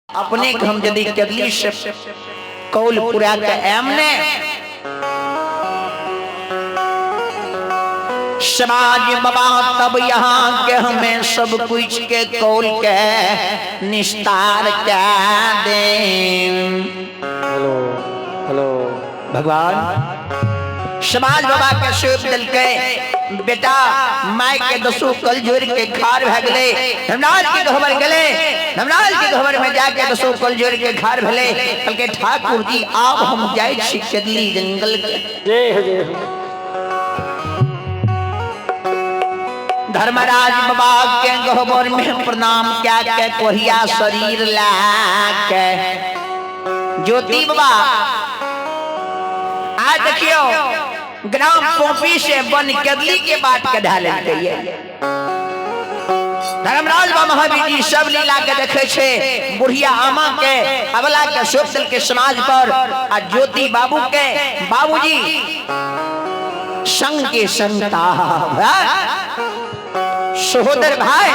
अपने के हम यदि केदली से कौल पूरा के आएम ने समाज बाबा, तब यहाँ के हमें सब कुछ के कौल के निस्तार के दे। Hello hello. भगवान समाज बाबा के सौंप दिलकै। बेटा माय के दसो कल जोड़ के खार भए गेलै। धर्मराज के गहबर गेलै। धर्मराज के गहबर में जाके दसो कल जोड़ के खार भेलै। कहलकै, ठाकुर जी, आब हम जाइ छी केदली जंगल के। जय हो, जय हो। धर्मराज बाबा के गहबर में प्रणाम क्या के कोहिया शरीर ला के ज्योति बाबा आज देखियो ग्राम पोपी से बन केदली के बाट के ढाल लेलकै। धर्मराज बाबा महावीर जी सब लीला के देखे छे। बुढ़िया आमा के अबला के शोक दल के समाज पर आ ज्योति बाबू के बाबूजी संग के संता सहोदर भाई,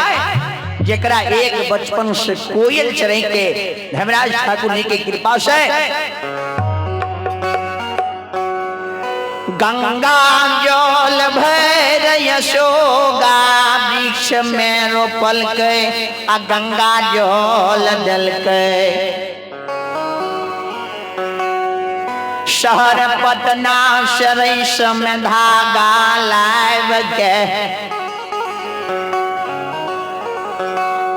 जेकरा एक बचपन से कोयल चरे के धर्मराज ठाकुर जी के कृपा से गंगा जल भर यशोगा वृक्ष में रोपल के आ गंगा जल दिलकै। शहर पटना से रेशम धागा लाइब के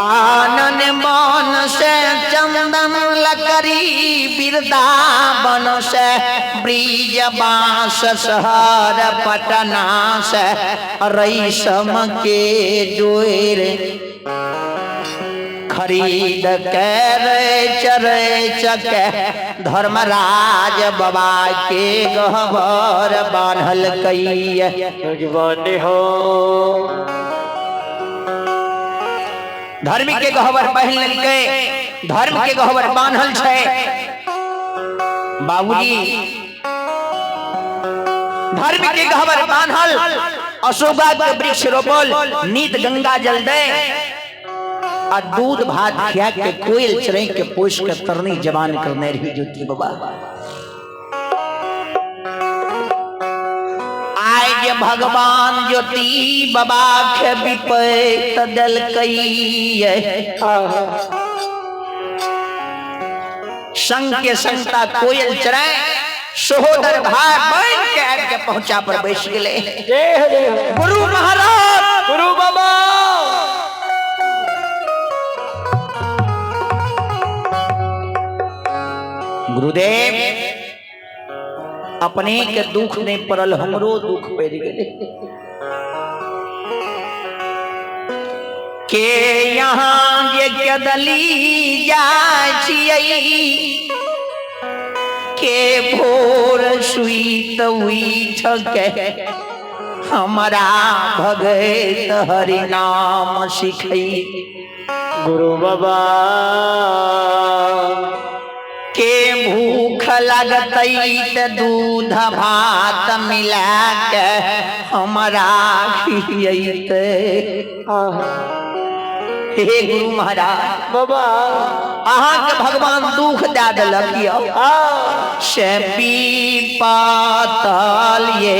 आनन मन से चंदन लकड़ी वृंदावन से ब्रिज बांस शहर पटना से रेशम के डोर खरीद के रे चरे चके धर्मराज बाबा के गहबर बान्हल कैया। भगवान हो। धर्म के गहबर पहन लेलकै, धर्म के गहबर बान्हल छै बाबूजी। धर्म के गहबर बान्हल, अशोका के वृक्ष रोपल, नीत गंगा जल दे आ दूध भात खिया के कोयल चरे के पोष के तरनी जवान करने रही ज्योति बाबा। आय जे भगवान ज्योति बाबा के विपैत देलकै, संग के संगता कोयल चराए सहोदर भाई बन के आबि के पहुंचा पर बैस गेलै। जय हो, जय हो। गुरु महाराज, गुरु बाबा। गुरुदेव, अपने के दुख नहीं पड़ल, हमरो दुख पड़ गेलै। के यहाँ जे केदली जाइ छियै, के भोर सुइत उठ के हमरा भगत हरि नाम सिखै। गुरु बाबा। के भूख लगतै त दूध भात मिला के हमरा खियैतै। हे गुरु महाराज बाबा, अहाँके भगवान दुख दए देलक यऽ से पातल ये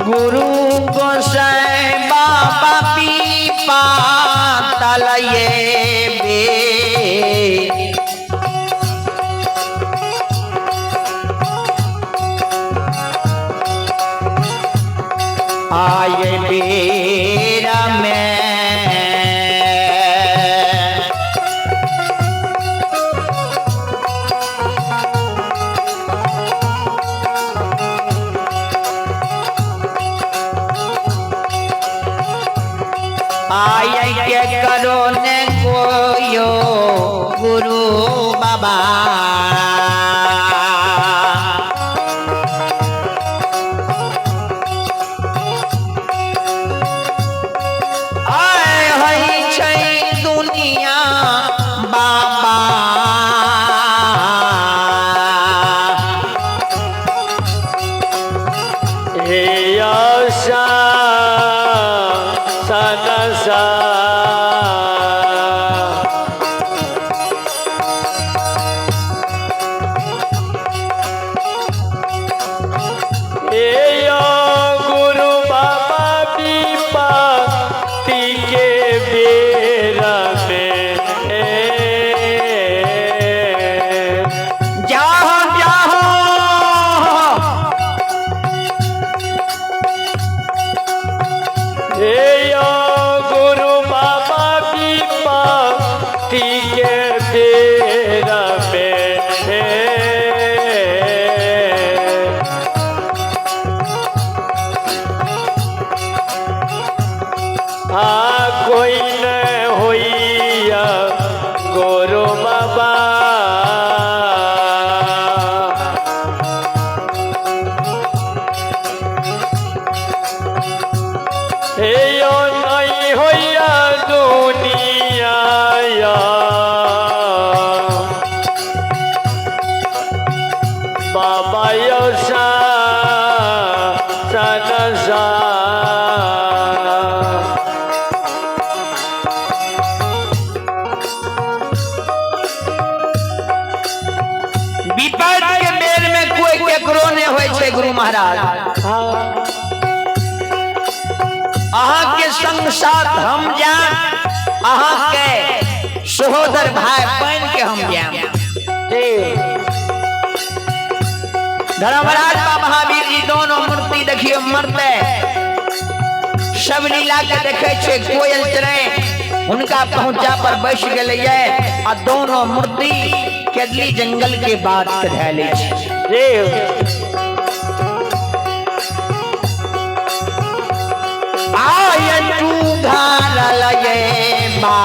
गुरु गोसाई बाबा पीपा तलये बे आए बेरा में आय के करो ने कोयो गुरु बाबा। हे यो गुरु बाबा विपत्ति के बेर में हे। आ कोई न होइया गुरु बाबा। हे यो नहीं होइया दुनिया बाबा यो सा सा। विपद के बेर में कोई केकरो नहीं होय छै गुरु महाराज। हाँ अहाँ के संग साथ हम जाम, अहाँ के सहोदर भाई बन के हम जाम। जी धर्मराज बा महावीर जी दोनों मूर्ति देखियो मरते सब लीला के देखे छे कोयल चरे उनका पहुंचा पर बैस गेले ये आ दोनों मूर्ति केदली जंगल के बाद के धैले छे। जी आय तू घर लये बा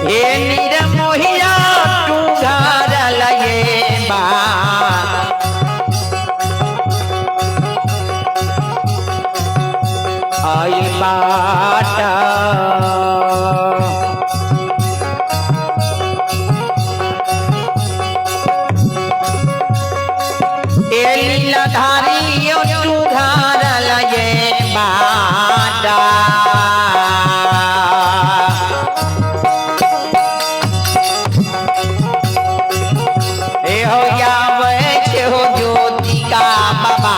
हे निरमोहिया तू घर लये बा आई बाटा। ए लीलाधारी यो तू घर लये बाटा। ए हो यावे छे हो ज्योति का बाबा।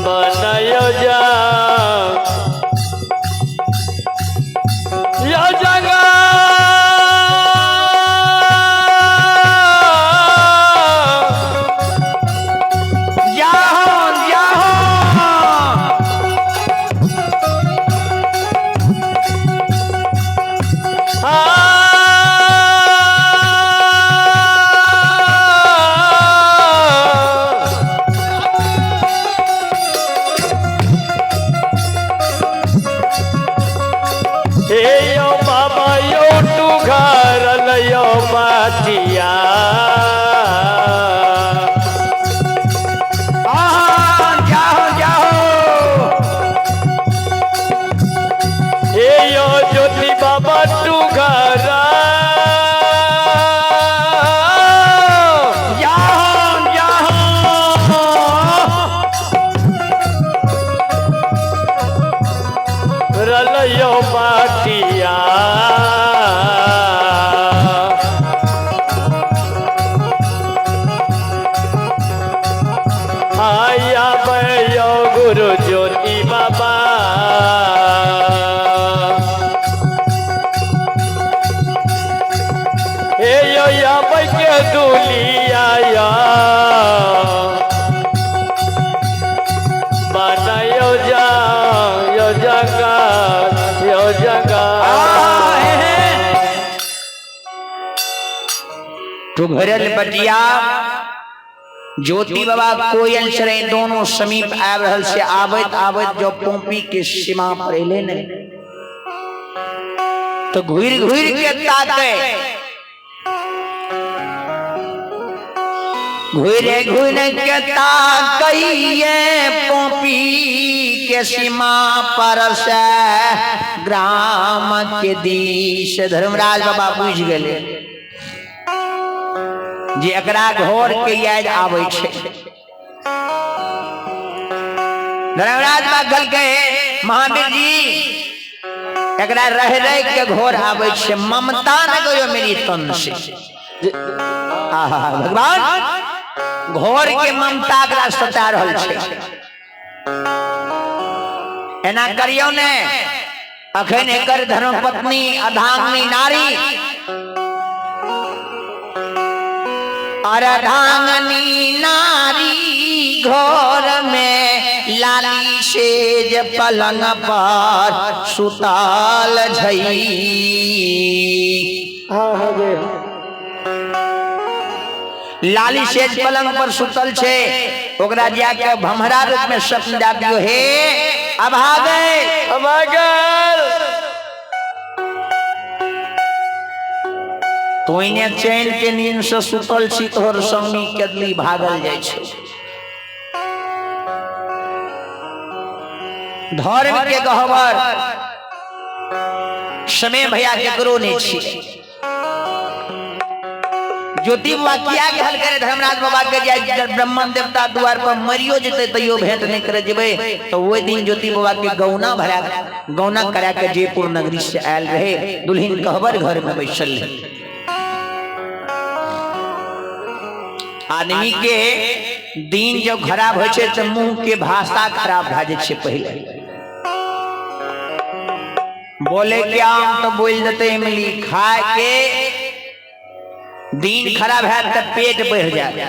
बनायो जा यो जगा हे यो बाबा यो तू घर लयो बाटिया। हे यो ज्योति बाबा तू घर रलयो बाटिया। आया बयो गुरु ज्योति बाबा। हे यो या के दुलिया या बनायो जा यो जगा यो जगा। टुघरल बटिया ज्योति बाबा कोयल चरे दोनों समीप आबि रहल से आबैत आबैत जो पोपी के सीमा पर एले ने तो घुरि घुरि के ताके, घुरे घुरे के ताकइये पोपी के सीमा पर से ग्राम के दिश। धर्मराज बाबा बुझ गेले जे एकरा घर के याद आबै छै। धर्मराज बा कहलकै महावीर जी एकरा रह रह के घोर आबै छै, ममता न गयो मेरी तन से। आहा भगवान, घोर के ममता एकरा सता रहल छै। एना करियौ ने, अखन एकर धर्मपत्नी अधांगनी नारी, अर्धांगनी नारी घर में लाली सेज पलंग पर सुताल झई। लाली सेज पलंग पर सुतल छे, ओकरा जाके भमरा रूप में स्वप्न दे दियो, हे अभागे अभागल, तोइने चैन के नींद से सुतल छी, तोहर स्वामी केदली भागल जाइ छै। धर्म के गहबर समय भैया केकरो नहीं छी। ज्योति बाबा किया कहल करे धर्मराज बाबा के जे ब्राह्मण देवता द्वार पर मरियो जेते तैयो भेंट नहीं करे जेबे, तो वही दिन ज्योति बाबा के गौना भरा गौना करा के जयपुर नगरी से आयल रहे, दुल्हन कहबर घर में बैसल रहे। आदमी के दिन जब खराब होइ छै तऽ मुंह के भाषा खराब भए जाइ छै। पहिले बोले के आम तो बोल देते इमली, खाए के दिन खराब है तऽ पेट बढ़ जाए,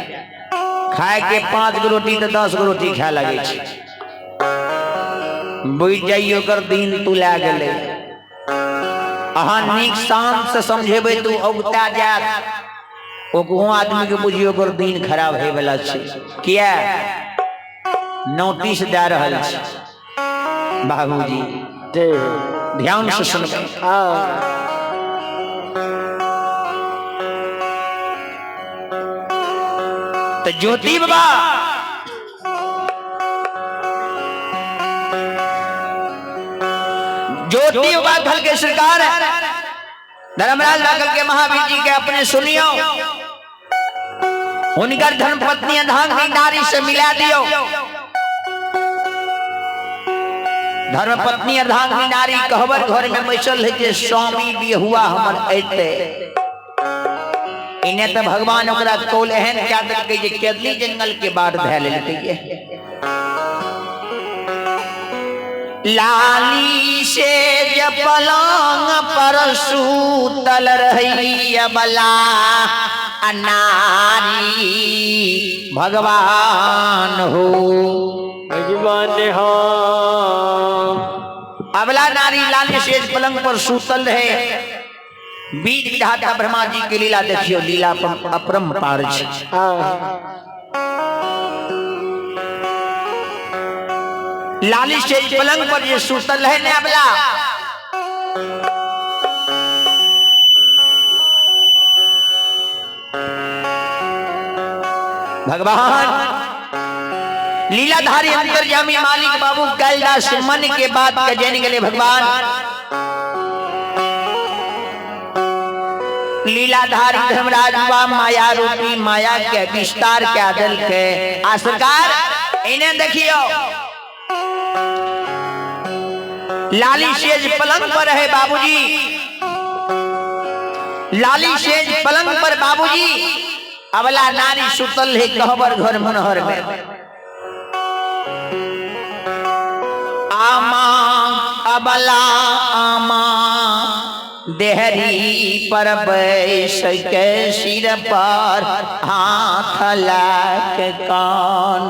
खाए के 5 गो रोटी तऽ 10 गो रोटी खाए लगे छै, बुझि जाइयो ओकर दिन तुला गेलै। अहाँ नीक शांत से समझेबै तऽ ओ औगता जायत, ओकरो आदमी के बुझियो ओकर दिन खराब होय वाला छै। किया नोटिस दए रहल छै बाबूजी, ध्यान से सुनबै। तो ज्योति बाबा ज्योति बाबा खल के सरकार धर्मराज लागल के महावीर जी के अपने सुनियो, हुनकर धर्मपत्नी अधांगी नारी से मिला दियो। धर्मपत्नी अर्धांगी नारी कहबर घर में बैसल है जे स्वामी बिहुआ हमर ऐते, इने तो भगवान ओकरा कौल एहन कए देलकै जे केदली जंगल के बाट धए लेलकै। लाली से जे पलंग पर सूतल रही अबला अनारी भगवान हो, भगवान हो। अबला नारी लाली सेज पलंग पर सूतल रहे। बीज विधाता ब्रह्मा जी के लीला देखियो, लीला अपरंपार छै। लाली सेज पलंग पर जे सूतल रहे ने अबला, भगवान लीलाधारी अंतर्यामी मालिक बाबू कैलदास मन के बात के जान गए भगवान। लीलाधारी धर्मराज बा माया रूपी माया के विस्तार के आदल के आ सरकार इन्हें देखियो, लाली सेज पलंग पर है बाबूजी, लाली सेज पलंग पर बाबूजी, अबला नारी सुतल है कहबर घर मनहर में। आमा अबला आमा देहरी पर बैस के सिर पर हाथ लाके कान,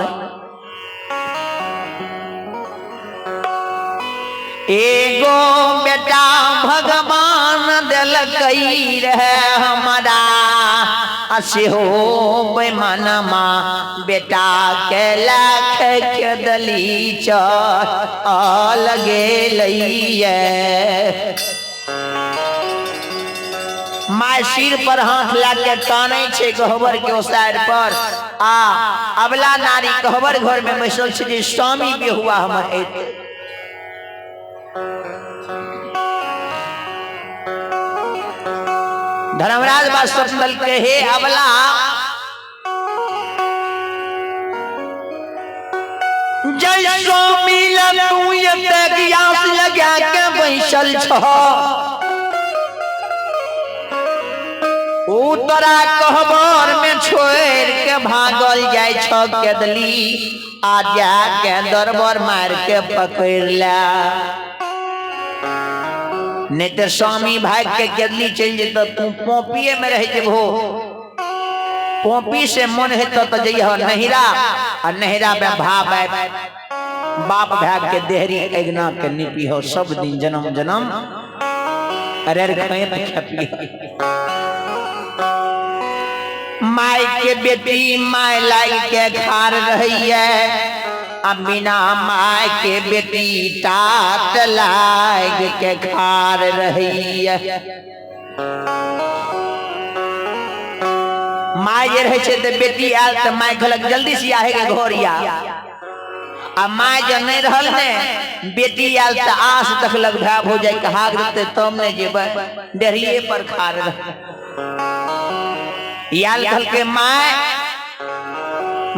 एगो बेटा भगवान देलकै रहे हमरा, आ सेहो बेमनमा बेटा के लख के दली चल गेलैये। My सिर पर हाथ लाके कानै छै गहबर के ओसार पर, आ अबला नारी गहबर घर में बैसल छै जे स्वामी बेहुआ हमर ऐते। धर्मराज बा स्वप्न के हे अबला, जय स्वामी तू एतेक आस लगा के बैसल छह, ऊ तोरा कहबर में छोड़ के भागल जाय छ केदली, आ जा के दरबर मार के पकड़ ला, नहीं तो स्वामी भाग के केदली चल जेत, तू पोपिए में रह जेबो। पोपी से मन हेत तो जइह नहिरा, आ नहिरा में भाव बाप भाग के देहरी अगना के निपी हो सब दिन जन्म जन्म। अरे खेत खेपी my के बेटी my लाग के खार रही है, आ बिना my के बेटी टाट लाग के खार रही है। My जे रहे छै तऽ बेटी आयल तऽ my कहलक जल्दी से आहे के घर या, आ my जे नहीं रहल ने बेटी आयल तऽ आस देखलक भाय भौजाइ के हाक देतै तब ने जेबै, डेढ़िए पर खार रह। आयल कहलकै my,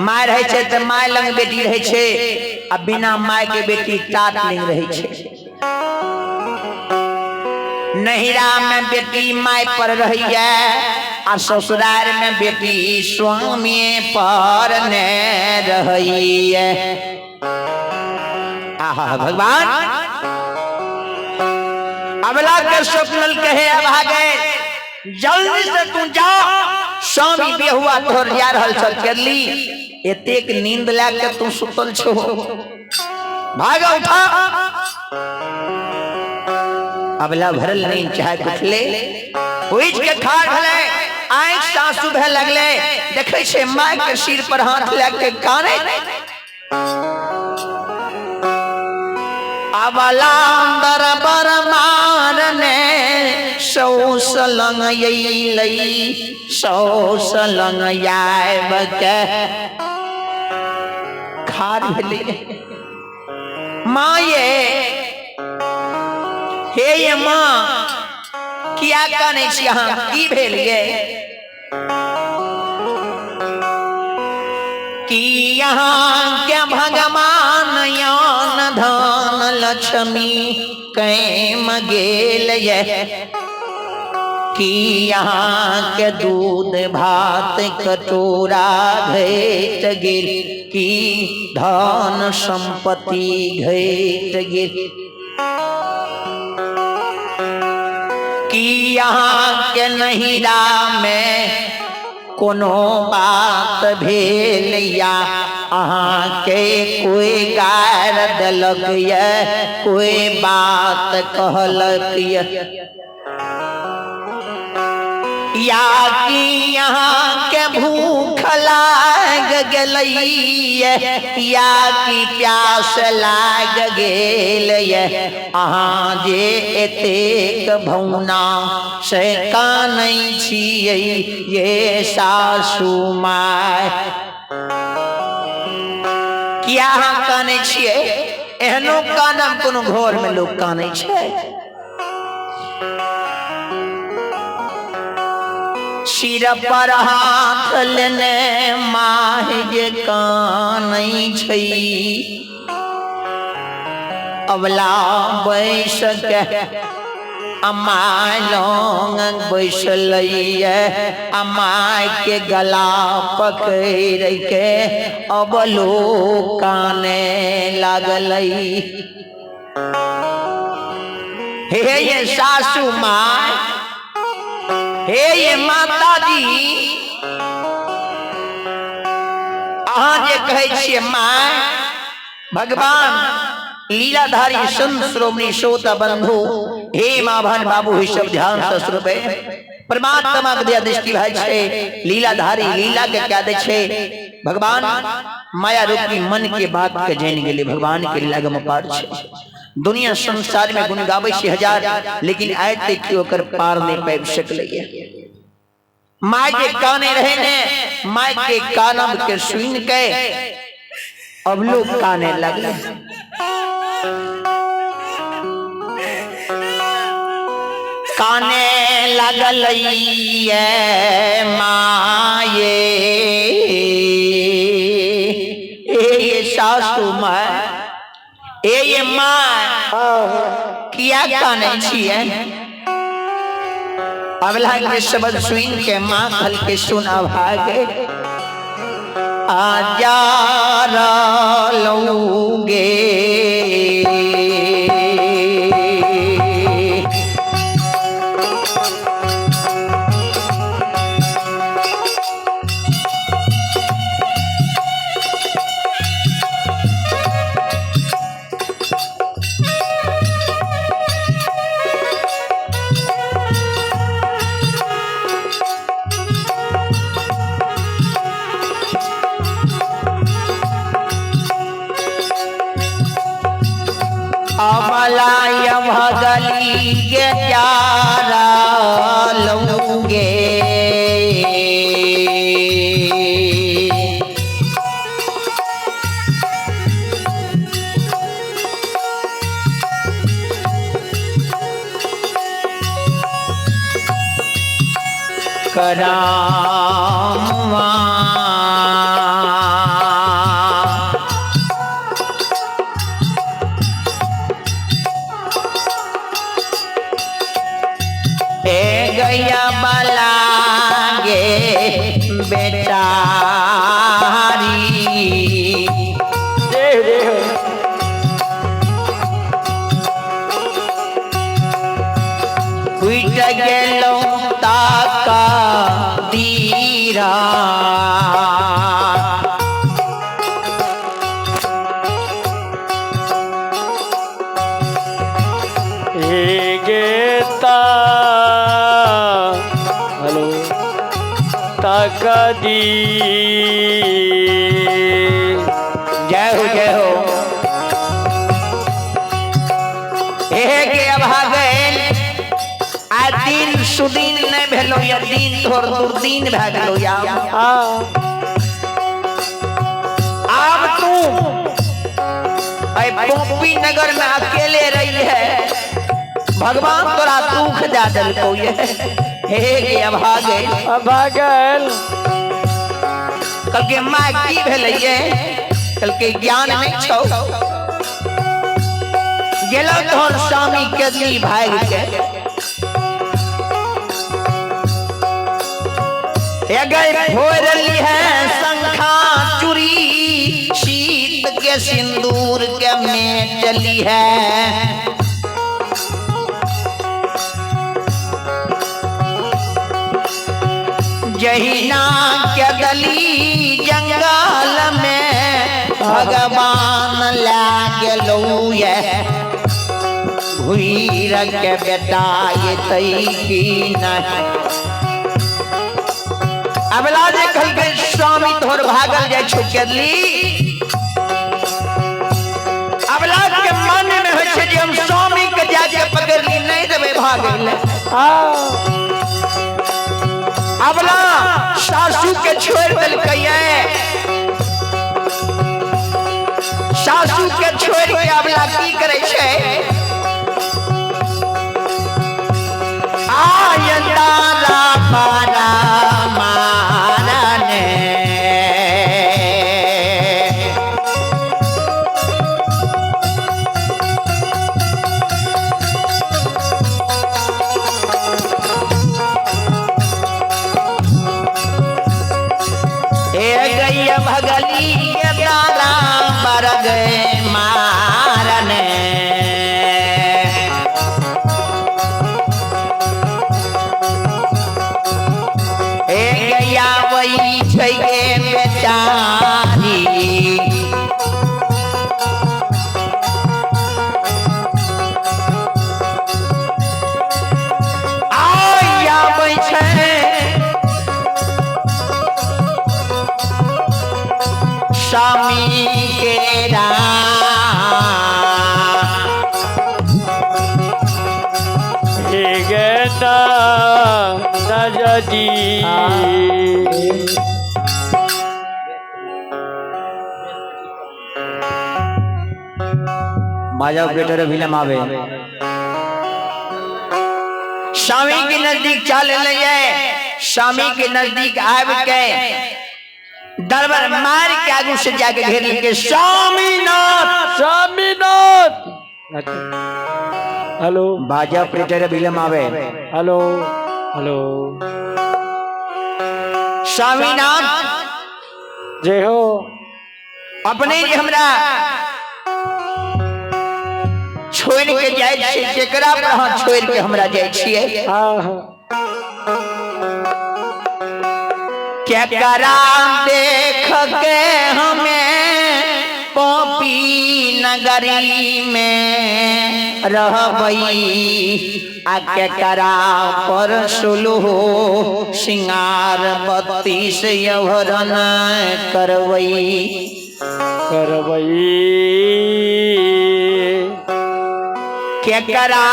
my रहै छै तऽ my लग बेटी रहै छै, आ बिना my के बेटी टाट लग रहै छै। नहिरा में बेटी my पर रहैया, आ ससुरार में बेटी स्वामी पर ने रहैया। आहा भगवान अबला के स्वप्नल कहे अभागे जल्दी से तू जा, स्वामी बेहुआ तोहर जा रहल छल केरली, एतेक नींद लए के तू सुतल छो, भाग उठा। अबला भरल नींद चाहे उठले, उठ के ठाढ़ भेलै, आँखि सासु भए लगले, देखै छै my के सिर पर हाथ लए के कानै। अबला दरबर मारने सौ सलंग अयलै, सौ सलंग आयब के खार भेलै। माँ ये हे ये माँ किया कानै छी अहाँ, की भेल ये? कि यहाँ के भगवान यान धन लक्ष्मी कैम गेल ये, कि यहाँ के दूध भात कटोरा घट गेल, कि धन संपत्ति घट गेल, कि यहाँ के नहिरा में कोनो बात भेल या अहाँ के कोई गार देलक ये, कोई बात कहलक ये, या कि यहाँ के भूख लाग गेलै या कि प्यास लाग गेल ये, अहाँ जे एतेक भौना से कानै छियै ये सासू my. किया अहाँ कानै छियै? एहनो कानब कोनो घर में लोग कानै छै? सिर पर हाथ लेने माह जे कानै छै, अबला बैस के अमाय लौंग बैसलैये, अमाय के गला पकड़ के अबलो काने लागलै। हे ये सासू माय, हे ये माताजी, अहाँ जे कहै छियै my, भगवान लीलाधारी संत श्रोमणी श्रोता बंधु, हे माँ भान बाबू, ही सब ध्यान से सुनबै। परमात्मा के दया दृष्टि भए छै, लीलाधारी लीला के क्या दै छै। भगवान माया रूपी मन के बात के जानि गेलै, भगवान के लीला गम पार छै। दुनिया संसार में गुण गाबै छै हजार, लेकिन आइ तक केओ ओकर पार नहि पाबि सकलै। My के काने रहे ने, my के कानब के सुन के अब लोग काने लगले। काने लगल माये, ए सासू सासू माय, ए ये माय, किया कानै छियै? अबला के शब्द सुन के माँ खल के सुन अभागे आ जा लौगे। अमलाय भगली के प्यारा लौगे। करामवा ए गैया बला गे बेटारी। जय जय हो। फुट गेलो ताका दीरा। हे गेता हेलो ताकदी। जय हो जय हो। हे के अभागल आ दिन सुदिन नहीं भेलो या दिन तोर दुर्दिन भए गेलो या। हाँ आब तू पोपी नगर में अकेले रही है, भगवान तोरा दुख दे देलको ये। हे के अभागल अभागल। कहलकै माय की भेलै ये? कहलकै ज्ञान नहीं छौ। गेलो तोहर स्वामी केदली भागि के। गए फोड़ली है शंखा चूड़ी, शीत के सिंदूर के में चली है। जहिना के गली जंगल में भगवान लागलो ये घुईर के बेटा ये तई की नहीं। अबला जे कहलकै स्वामी तोहर भागल जाइ छौ केदली। अबला के मन में होइ छै जे हम स्वामी के जाके पकड़ली, नहीं देबै भागै ले। अबला सासू के छोड़ देलकै, सासू के छोड़ के अबला की करै छै? आय तारा पारा मारने। हे गैया भगली के तारा पर गए मारने। हे गैया वही छै गे बेचारी। आय आबै छै स्वामी के राम। हे गेता नजदी। माझा ऑपरेटर अभिलम आवे। स्वामी के नजदीक चल लिए, स्वामी के नजदीक आब के दरबार मार के आगू से जाके घेर लेके स्वामीनाथ स्वामीनाथ। हेलो। बाजा ऑपरेटर विलम्ब आवे। Hello hello. स्वामीनाथ जय हो। अपने जे हमरा छोड़ के जाय छियै, केकरा पर अहाँ छोड़ के हमरा जाय छियै? हाँ हाँ। केकरा देख के हमें पपी नगरी में रहबई, आ केकरा पर सुलहो सिंगार 32 यवरन करवई करवई। केकरा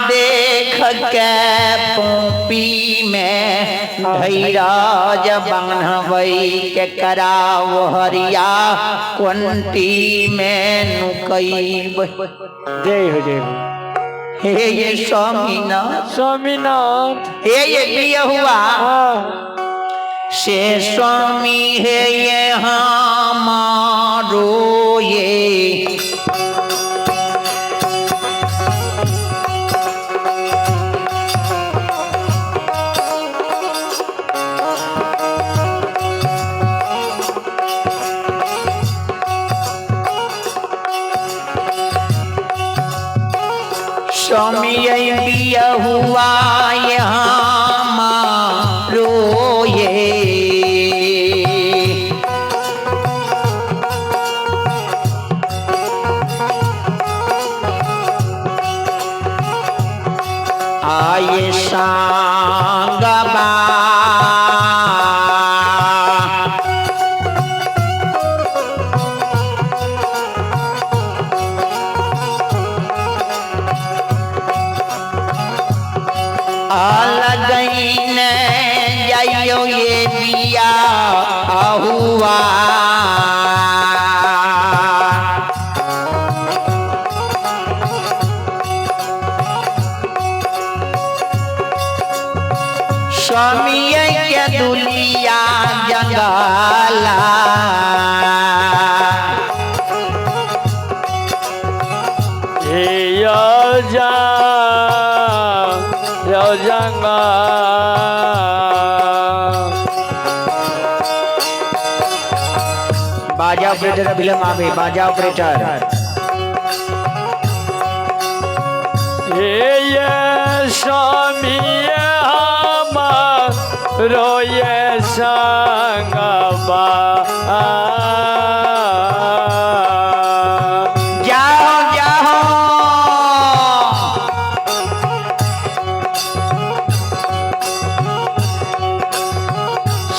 देख के पोपी में धैराज बान्हबई, केकरा वहरिया कोंटी में नुकैब। जय हो जय हो। हे ये स्वामीनाथ स्वामीनाथ। हे ये प्रिय हुआ हाँ। से स्वामी हे ये हमारो ये स्वामी ये हुआ यहाँ मारो ये आये सांगबा अलगैन जाइयो ये बिया हुआ। स्वामी के दुलिया जंगला हे यो जा यो जंगा। बाजा ऑपरेटर विलम्ब आवे, बाजा ऑपरेटर। हे ये स्वामी हमारो ये संगबा। जाओ जाओ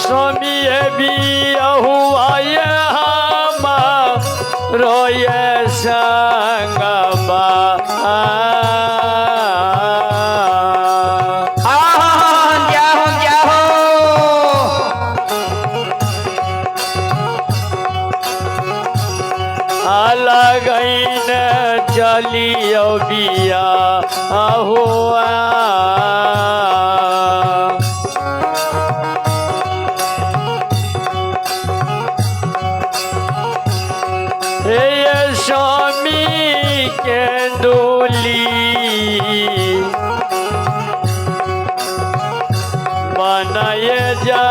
स्वामी भी हुआ ये हमारो ये संगबा। जाओ जाओ अलगैन चलियो बिया हुआ। हे स्वामी के डोली बनाए जा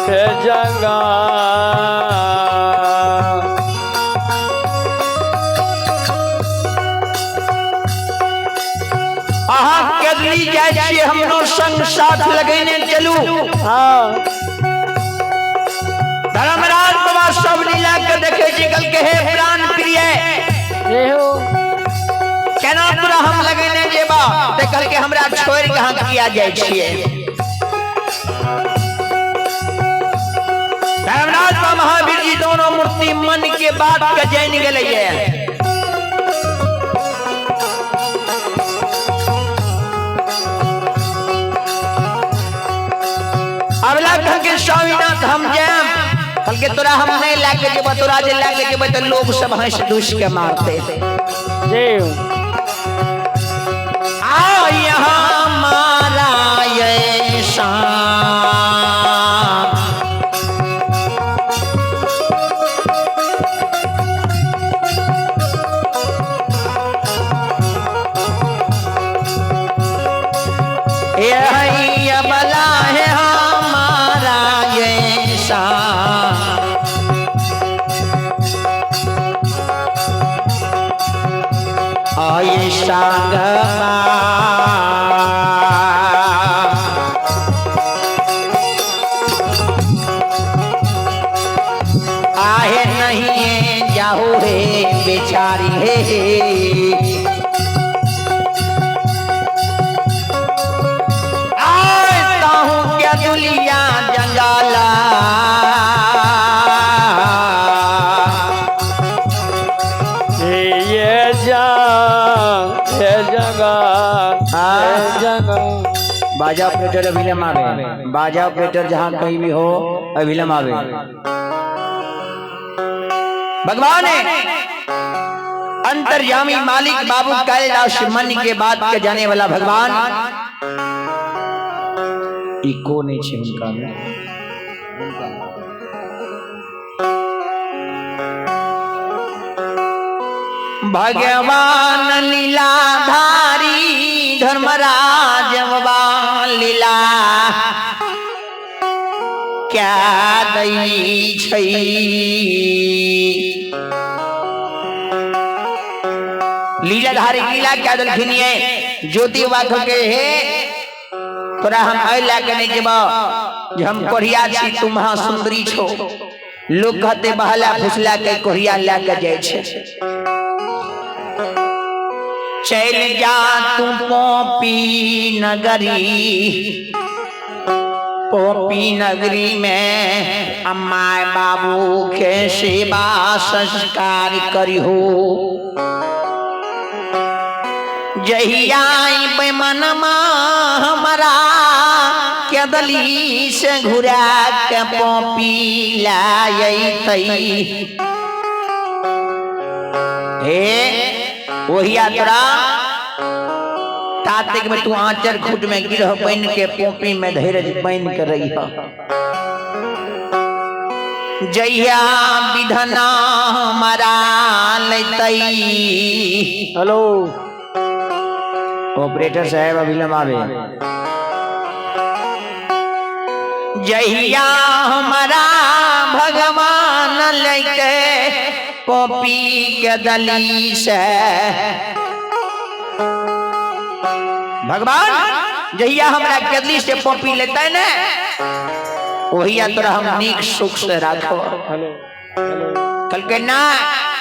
हे जंगा। अहाँ केदली जाय छियै, हमरो संग साथ लगेने चलू। हाँ। धर्मराज बाबा सब लीला के देखे छी, कहलकै हे प्राण प्रिय जय हो। केना तोरा हम लगेने जेबा? ते कहलकै हमरा छोड़ि के अहाँ किया जाय छियै? धर्मराज बाबा महावीर जी दोनों मूर्ति मन के बात के जानि गेलैये। अबला कहलकै स्वामीनाथ हम जायब। कहलकै तोरा हम नहीं लए के जेबो, तोरा जे लए के जेबै तऽ लोग सब हंस दुस के मारते। जय हो। आओ यहाँ मारा ये शाम। संग। आहे नहीं जाहो हे बेचारी हे, आए ताहू क्या दुलिया जंगाला। ये जा ये जगह ये जगह। बाजा ऑपरेटर अभिलम आवे, बाजा ऑपरेटर जहाँ कहीं भी हो अभिलम आवे। भगवान अंतर्यामी मालिक बाबू कैलाश मन के बात के जाने वाला भगवान। इको नहीं छे हुनका में। भगवान लीलाधारी धर्मराज बाबा लीला क्या दई छै। लीलाधारी लीला क्या दलखिन ये ज्योति बाबा के हे तोरा हम अइ लए के नहीं जेबो जे हम कोढ़िया छी, तू महा सुंदरी छो। लोग कहते बहला फुसला के कोढ़िया लए के जाइ छै। चल जा तू पोपी नगरी, पोपी नगरी में अम्मा बाबू के सेवा संस्कार करिहो। जहिया अइबै मनमा हमारा केदली से घुरा के पोपी लायतै। हे वही यात्रा तातिक में तू आंचर खुट में गिरह बन के पोपी में धैर्य बन के रही। जहिया विधना हमारा लेतै। हेलो ऑपरेटर साहब अभिलम आवे। जहिया हमारा भगवान लेते पोपी के दली से। भगवान जहिया हमरा केदली से पोपी लेते ने वही तोरा हम नीक सुख से राखो। हेलो हेलो कल के ना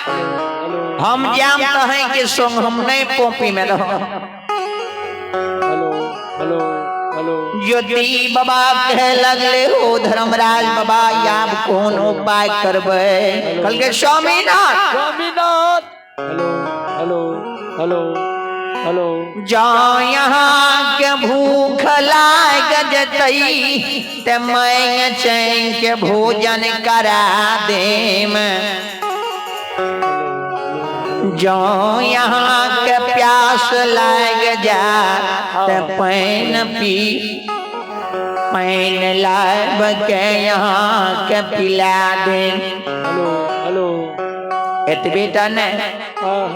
हेलो हम जाम तो हैं कि संग हम नहीं पोपी में रहो। हेलो हेलो हेलो ज्योति बाबा कहे लगले हो धर्मराज बाबा आब कोन उपाय करबै। कल के Swaminath Swaminath. Hello hello hello hello. जा यहाँ के भूख लाग जतई ते मैं चैन के भोजन करा देम। जो यहाँ के प्यास लाग जा ते पैन पी पैन लाब के यहाँ के पिला देम। हेलो हेलो एतबे टा ने हाँ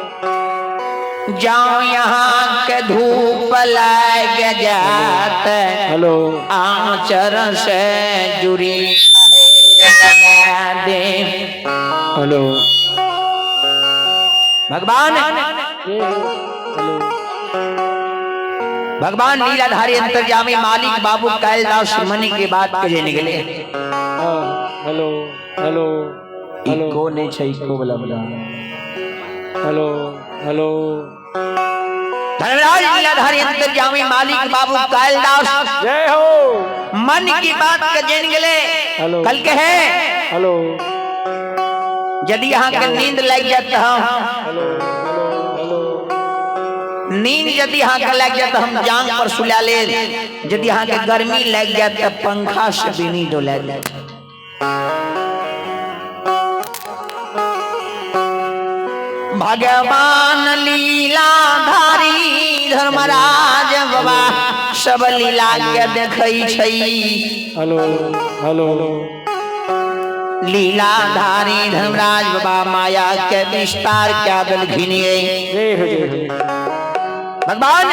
जाओ यहाँ के धूप लाग जात हेलो आचर से जुड़ी दे। हेलो भगवान हेलो भगवान लीलाधारी अंतर्यामी मालिक बाबू कैलाश मन के बात के जे निकले। हाँ हेलो हेलो हेलो इको नहीं छे, इको वाला वाला। हेलो हेलो धर्मराज लीलाधारी अंतर्यामी मालिक बाबू कैलाश जय हो। मन की बात के जे निकले। हेलो। कल के है हेलो यदि यहाँ के नींद लग जात हम हेलो हेलो हेलो नींद यदि यहाँ के लग जात हम जांग पर सुला ले। यदि यहाँ के गर्मी लग जात तो पंखा से बिनी डोला ले। भगवान लीलाधारी धर्मराज बाबा सब लीला के देखै छै। हेलो हेलो लीलाधारी धर्मराज बाबा माया के विस्तार क्या दल घिनिए। जय हो जय हो। भगवान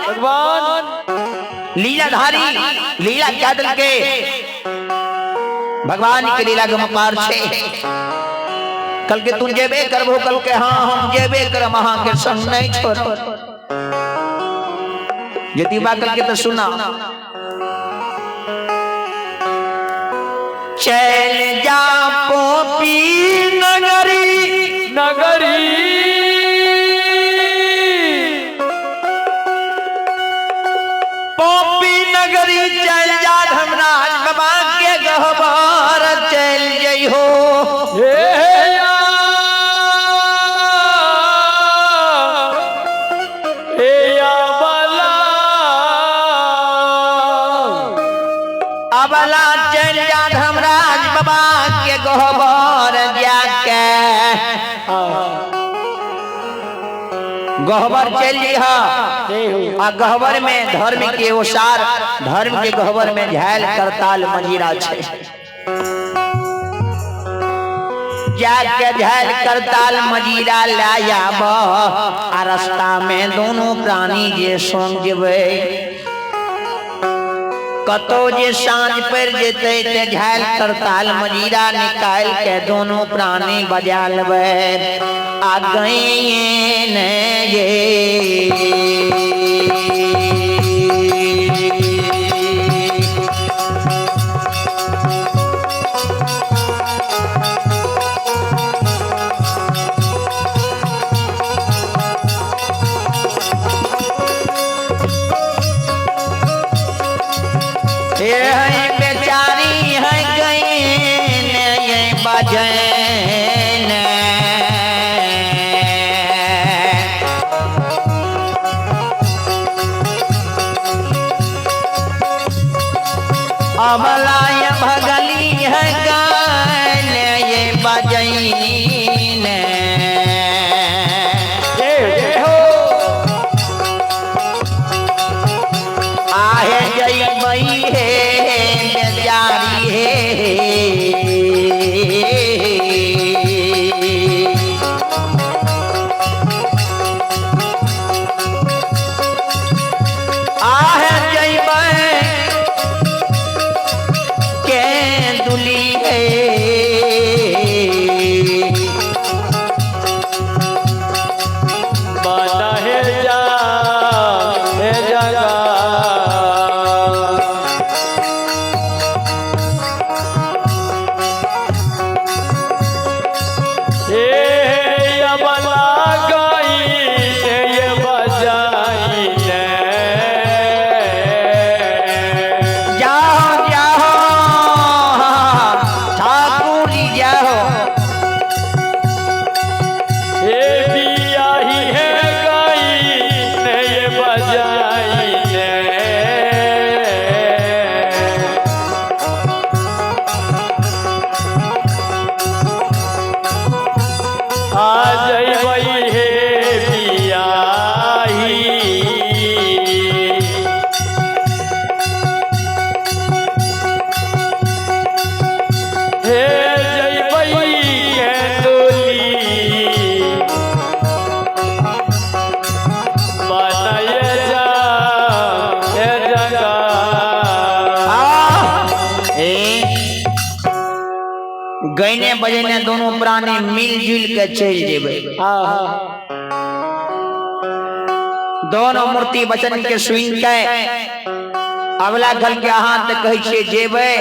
भगवान लीलाधारी लीला क्या दल के भगवान के लीला के मपार छे। कल के तुम जेबे करबो, कल के हाँ हम जेबे करब, अहाँ के संग नहीं छोड़ब। ज्योति बाबा कहलकै तऽ सुना। चल जा पोपी नगरी नगरी, पोपी नगरी चल जा धर्मराज बाबा के गहबर चल जइहो। हे या, हे या बाला, अबला चल जा धर्मराज बाबा के गहबर जाके गहबर चल जइह। आ गहबर में धर्म के ओसार, धर्म के गहबर में झाल करताल मजीरा छै। जाके झाल करताल मजीरा ले आब आ रास्ता में दोनों प्राणी जे संग जेबै, कतौ जे साँझ पड़ि जेतै ते झाल करताल मजीरा निकालि के दोनों प्राणी बजा लेबै। आ गए ने ये ये है बेचारी है गए ने ये बजैन। अबला ये भगली है गान ये बजैन। जय जय हो। आहे जइबई हे बेचारी हे, आहे जइबै के दुली हे। बाला हे जा, हे जगा, हे अबला गाई ये बजाई ने। जाओ जाओ ठाकुर जी जाओ। हे बियाही है गाई ने ये बजाई ने। आ जइबई हे बियाही, हे जइबई के डोली बनाए जा हे जगा। गैने बजने दोनों प्राणी मिलजुल के चल जेबै। दोनों मूर्ति वचन के सुन के अगला घर के अहाँ तऽ कहै छियै जेबै,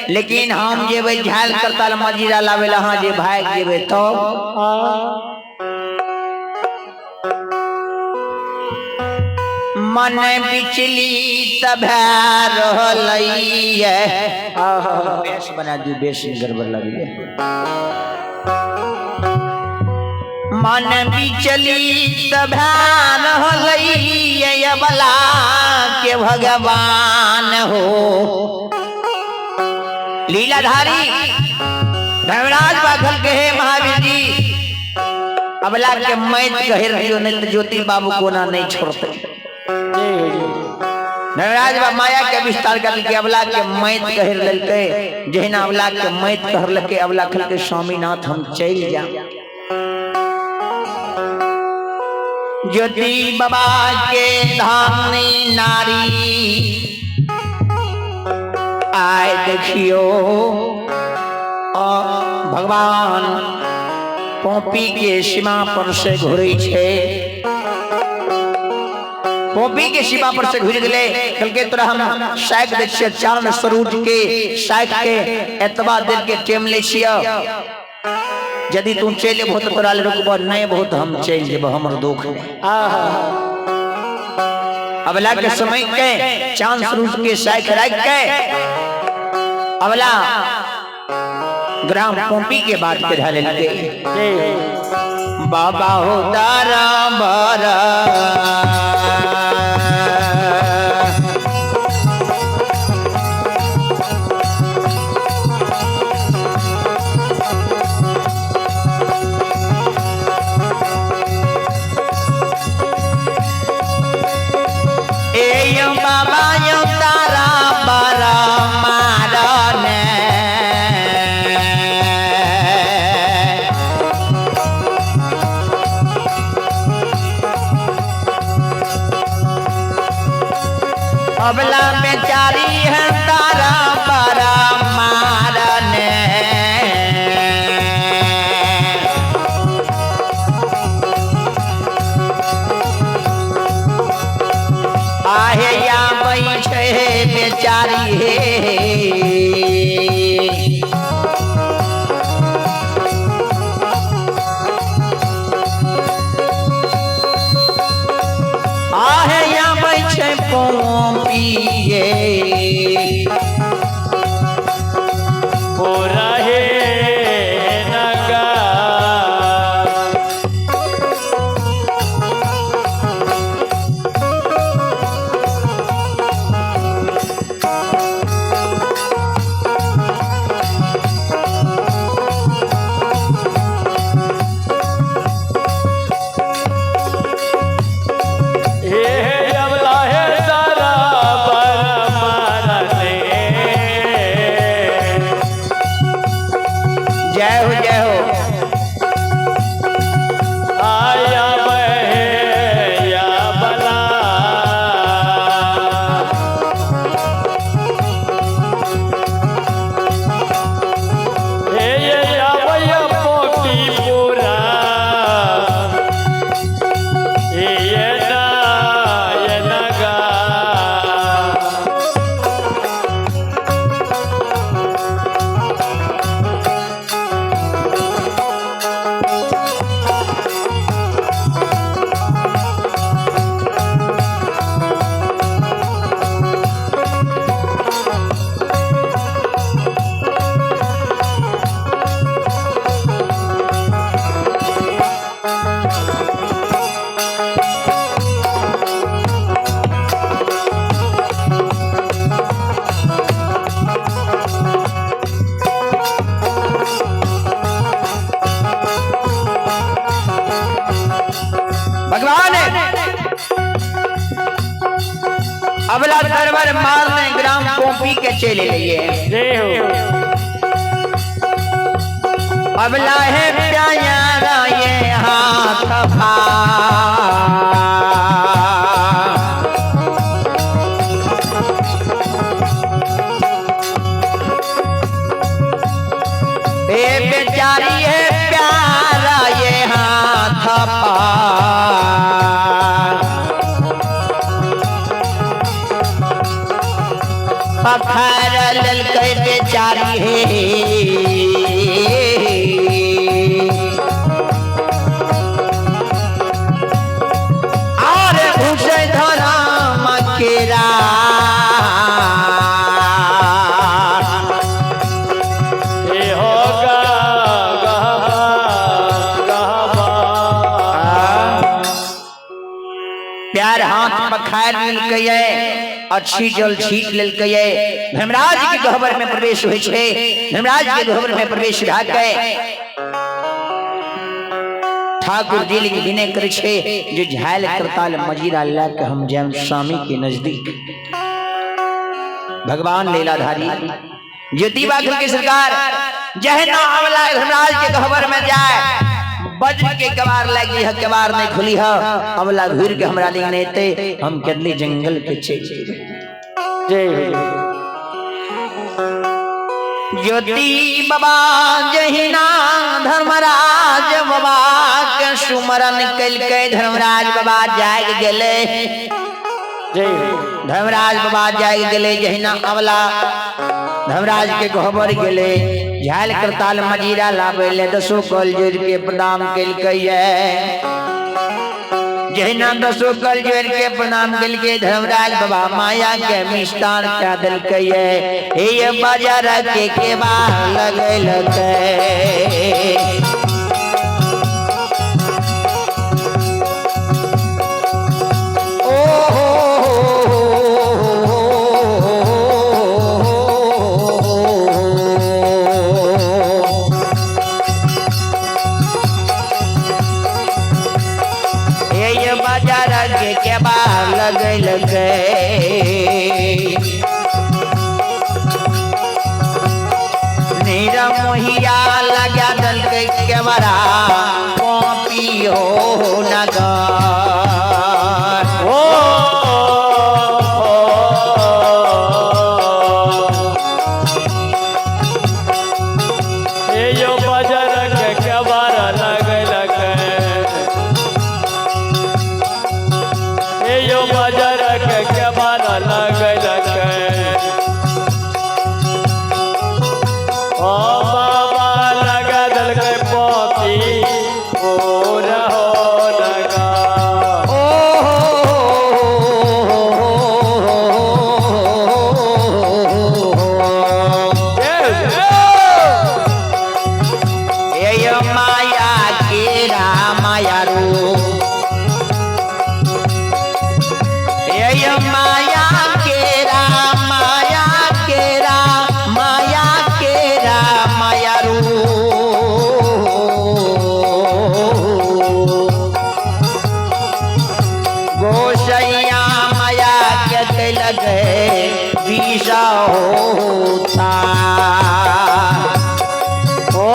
लेकिन हम जेबै झाल करताल मजीरा लाबै लए, अहाँ जे भागि जेबै तब मन बिचलित भए रहलैये। बेस बना दियौ, बेस गड़बड़ लगैये। मन विचलित भए रहलैये अबला के भगवान हो। लीलाधारी धर्मराज बाघल के हे महावीर जी, अबला के मैत कहे रहियो, नहीं तो ज्योति बाबू कोना नहीं छोड़ते। धर्मराज बा माया के विस्तार कर के अबला के मैत कहे ललकै, जहिना अबला के मैत कहलकै अबला कहलकै स्वामीनाथ हम चलि जा। ज्योति बाबा के धाम नारी आय देखियो, भगवान कॉपी के सीमा पर से घुरै छै। पोपी के सीमा पर से घुर गेले। कहलकै तोरा हम साइक दै छियै, चांद सरूट के साइक के एतबा देर के टेम लै छियै, यदि तू चलि एबहो तऽ तोरा लए रुकबो, नहि एबहो तऽ हम चलि जेबो, हमर दुख नहि। अबला के समय के चांद सरूट के साइक राखि के अबला ग्राम पोपी के बात के धऽ लेलकै। बाबा हो तारा बारा ए यो बाबा यो तारा बारा मारा ने। अबला बेचारी है तारा बारा मारने। आहे या बैठे बेचारी हे, आहे या बैठे पोपिए पूरा हे नगा। हे अबला हे तारा पर मारने। जय हो जय हो। आया बहे या बला। हे ये अबय पोती पूरा। हे ये ना ये नगा। भगवान अबला तरवर मारने ग्राम पोपी के चले लिए। जय हो। अबला है प्यारा ये हाथ पा, ए बेचारी है प्यारा ये हाथ पा, पत्थर ललकै बेचारी हे। और घुसे धराम केरा हे हो गा गहबा गहबा। प्यार हाथ पखार लेलकै, अच्छी जल छीट लेलकै। धर्मराज के गहबर में प्रवेश होइ छै। धर्मराज के गहबर में प्रवेश भए के ठाकुर जी लग विनय करै छै जे झाल करताल मजीरा लए के हम जायब स्वामी के नजदीक। भगवान लीलाधारी ज्योति बाखल के सरकार जहना अवला धर्मराज के गहबर में जाए, वज्र के कबार लगी है, कबार नहीं खुली है, अवला घूर के हमरा लिंग नहीं ते हम केदली जंगल के चल जेबै। जय हो। ज्योति बाबा जहिना धर्मराज बाबा के सुमरन कलकै, धर्मराज बाबा जाग गेले। जय हो। धर्मराज बाबा जाग गेलै जहिना अवला धर्मराज के गहबर गेलै, झाल करताल मजीरा लाबै ले दसो कल जोड़ के प्रणाम केलकै। जहिना दसो कल जोड़ के प्रणाम केलकै, धर्मराज बाबा माया के मिष्टान कए देलकै। हे बाजार के केबाड़ लगेलकै। बाजार के केबाड़ लगेलकै। नीरा मोहिया लगा देलकै केवड़ा कॉपी हो नगर। ओ यो बाजार के केबाड़ लगेलकै। यो बाजार के केबाड़ लगेलकै। ओ बाबा लगा देलकै पोती पूर हो लगा। ओ ये माया केरा माया रो, ये माया केरा माया केरा माया केरा माया रो। गोसैया माया के कैलकै विषा होता। ओ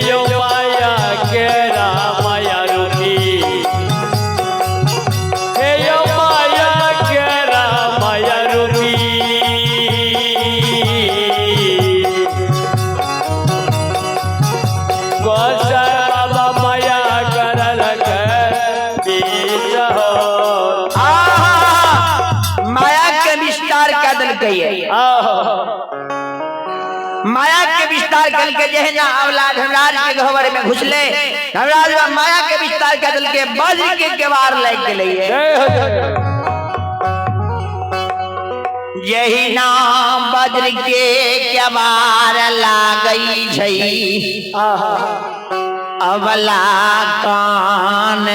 यो माया केरा माया रूपी, यो माया केरा माया रूपी। गोसाई बाबा माया करलकै बीच हो। आहा, माया के विस्तार कऽ देलकै। माया के विस्तार करके जहिना अवला धर्मराज के गहबर में घुसले, धर्मराज बाबा माया के विस्तार कर देलकै, वज्र के केवाड़ लागि गेलै। जय हो जय हो। जहिना वज्र के केवाड़ लागै छै, अवला कान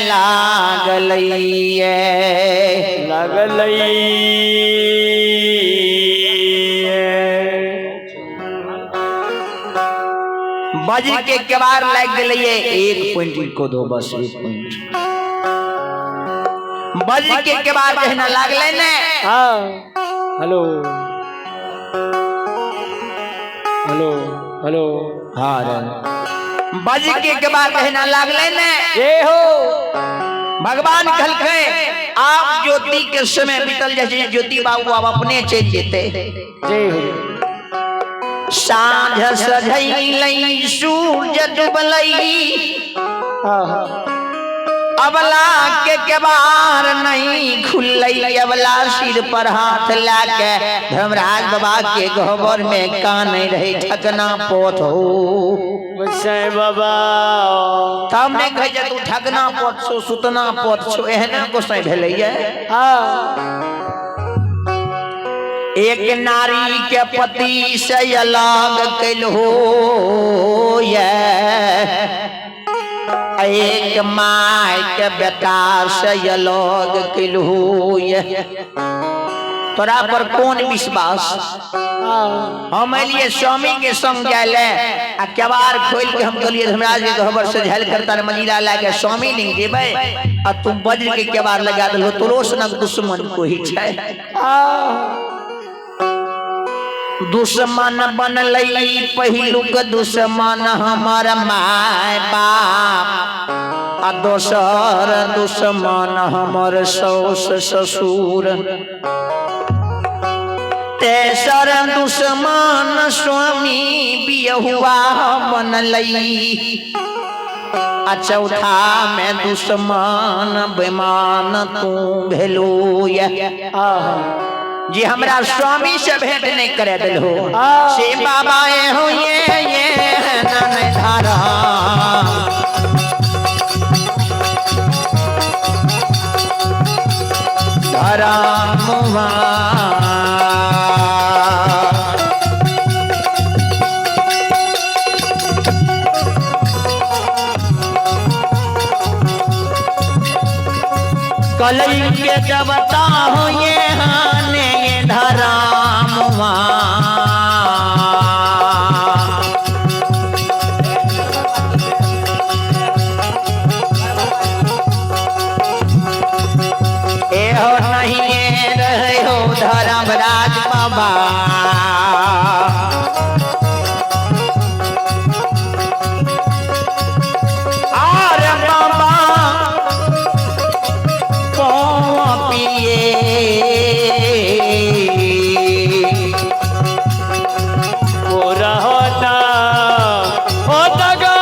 लागलै। लगलै। वज्र के केवाड़ लागि गेलै। एक पॉइंट इनको दो, बस एक पॉइंट। वज्र के केवाड़ जहिना लागलै ने, हाँ हेलो हेलो हेलो। हाँ रे। वज्र के केवाड़ जहिना लागलै ने, जय हो। भगवान कहलकै आप ज्योति के समय बीतल जाइ छै, ज्योति बाबू आब अपने चलि जेतै। जय हो। साँझ सझैलै सूरज डूबलै, अबला के केबाड़ नहीं खुललै। अबला सिर पर हाथ लाके धर्मराज बाबा के गहबर में कानै रहे, ठकना पोत हो। गोसाई बाबा तब नहि कहै छै तू ठकना पोत छौ, सुतना पोत छौ, एहना गोसाई भेलैये। एक नारी के पति से अलग कैल हो, एक my के बेटा से अलग कैल हो। तोरा पर कौन विश्वास? हम एलिए स्वामी के संग जाय ले आ केवाड़ खोल के हम कहलिए धर्मराज के गहबर से झेल करता रे मजीरा ला के स्वामी नहीं जेबै, आ तुम वज्र के केवाड़ लगा देलहो, तोरो सनक दुश्मन कोई छै। दुश्मन बनलै पहिलुक दुश्मन हमर my बाप, आ दोसर दुश्मन हमर सौस ससुर। ते तेसर दुश्मन स्वामी बियहुआ बनलई, आ चौथा में दुश्मन बेमान तू भेलो। जे हमरा स्वामी से भेंट नहीं करे दिल हो से बाबा ये हो ये नन धारा। धारा मुआ कलयुग के देवता हो ये हाने ये धरा मुआ। ए हो नहीं ये रहे हो धर्मराज बाबा। आर बाबा पिए ओ रहना ओ दगा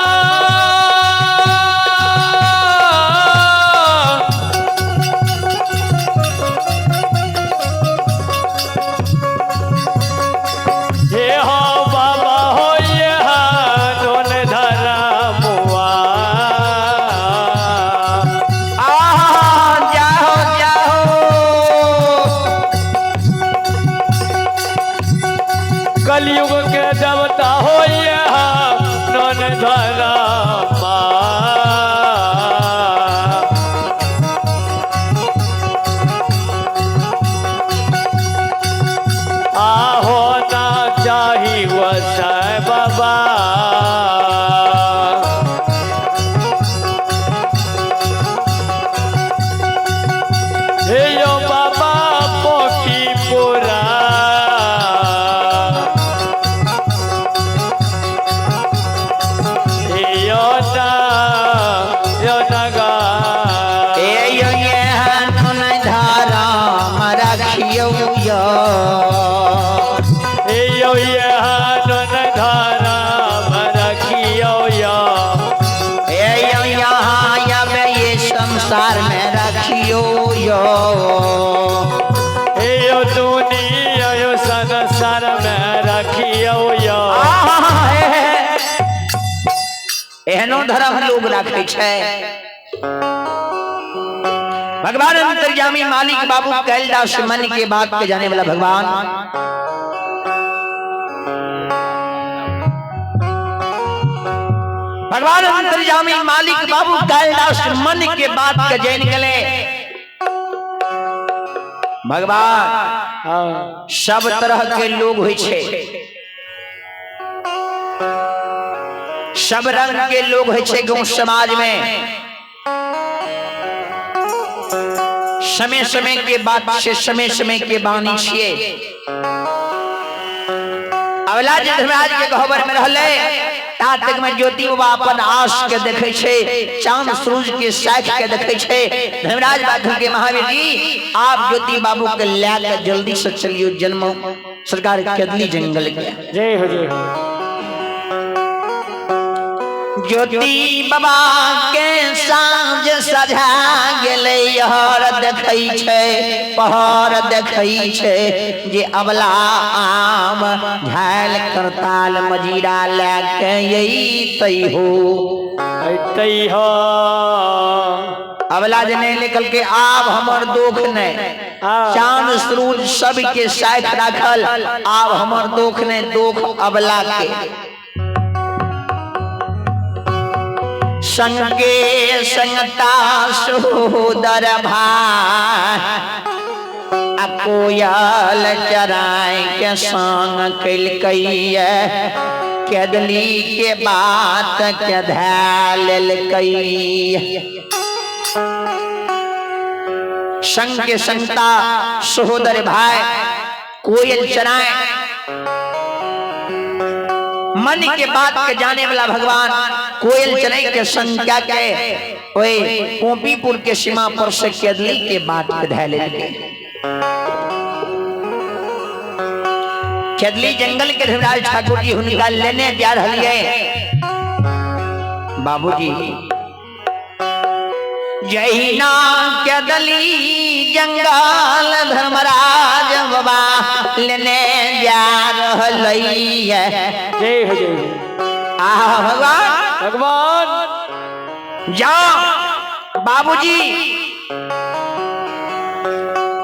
हे हो बाबा हो ये नोन धरा मुआ। आहा जाओ जाओ। कलयुग के देवता हो ये नोन धरा मा। आहो ना चाही वसाय बाबा। हे यो बाबा पोकी पुरा। हे यो ना यो नगा। ए यो ये हनुन धारा रखियो यो। हे यो ये हनुन धारा रखियो यो। ए यो यहाँ अब ये संसार में रखियो यो। हे यो दुनिया यो संसार में रखियो यो। आहा हे हे। एहनो धर्म लोग राखै छै। भगवान अंतर्यामी मालिक बाबू कैलदास मन के बात के जाने वाला भगवान। भगवान अंतर्यामी मालिक बाबू कैलदास मन के बात के जान गले। भगवान हाँ सब तरह के लोग होइ छै, सब रंग के लोग होइ छै गांव समाज में। समय समय के बात से समय समय के बानी छिए। अवला जे धर्मराज के गहबर में रहले ता तक में ज्योति बाबा अपन आस के देखे छै, चांद सूरज के साख के देखे छै। धर्मराज बाबू के महावीर जी आप ज्योति बाबू के ले के जल्दी से चलियो जन्म सरकार केदली जंगल के। जय हो जय हो। ज्योति बाबा के साँझ सजा गेलै, हर देखै छै पहर देखै छै जे अबला आम झाल करताल मजीरा लए के अइतै हो। अइतै हो। अबला जे नहि निकल के आब हमर दुख नहि, चांद सूरज सबके साथ राखल, आब हमर दुख नहि, दुख अबला के। संगे संगता सोदर भाई आ कोयल चराय के संग कैलकै, केदली के बात के धै लेलकै। संग के संगता सहोदर भाई कोयल चराए मन के बात के जाने वाला भगवान कोयल चने के संख्या के ओए कोपीपुर के सीमा पर से केदली के बात के धै लेलकै। केदली जंगल के धर्मराज ठाकुर जी हुनका लेने जा रहलिए। बाबूजी जहिना केदली जंगल धर्मराज बाबा लेने जा रहलिए। जय हो जय हो। आहा भगवान भगवान जाओ बाबूजी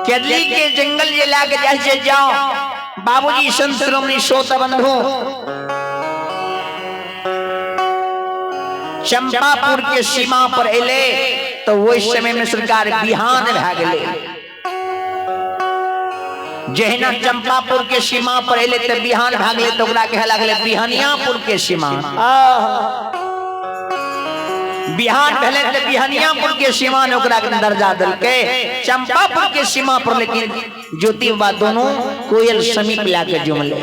केदली के जंगल जे लाके जाइ छै जाओ बाबूजी संत शिरोमणि श्रोता बंधु चंपापुर के सीमा पर एले तो वही समय में सरकार बिहान भए गेलै। जहिना चंपापुर के सीमा पर एले तो बिहान भए गेलै तो ओकरा कहे लागलै बिहनियापुर के सीमा। आहा बिहान भेलै तऽ बिहनियापुर के सीमा ने ओकरा के दर्जा देलकै चंपापुर के सीमा पर, लेकिन ज्योति बाबा दोनों कोयल समीप लाके जुमले।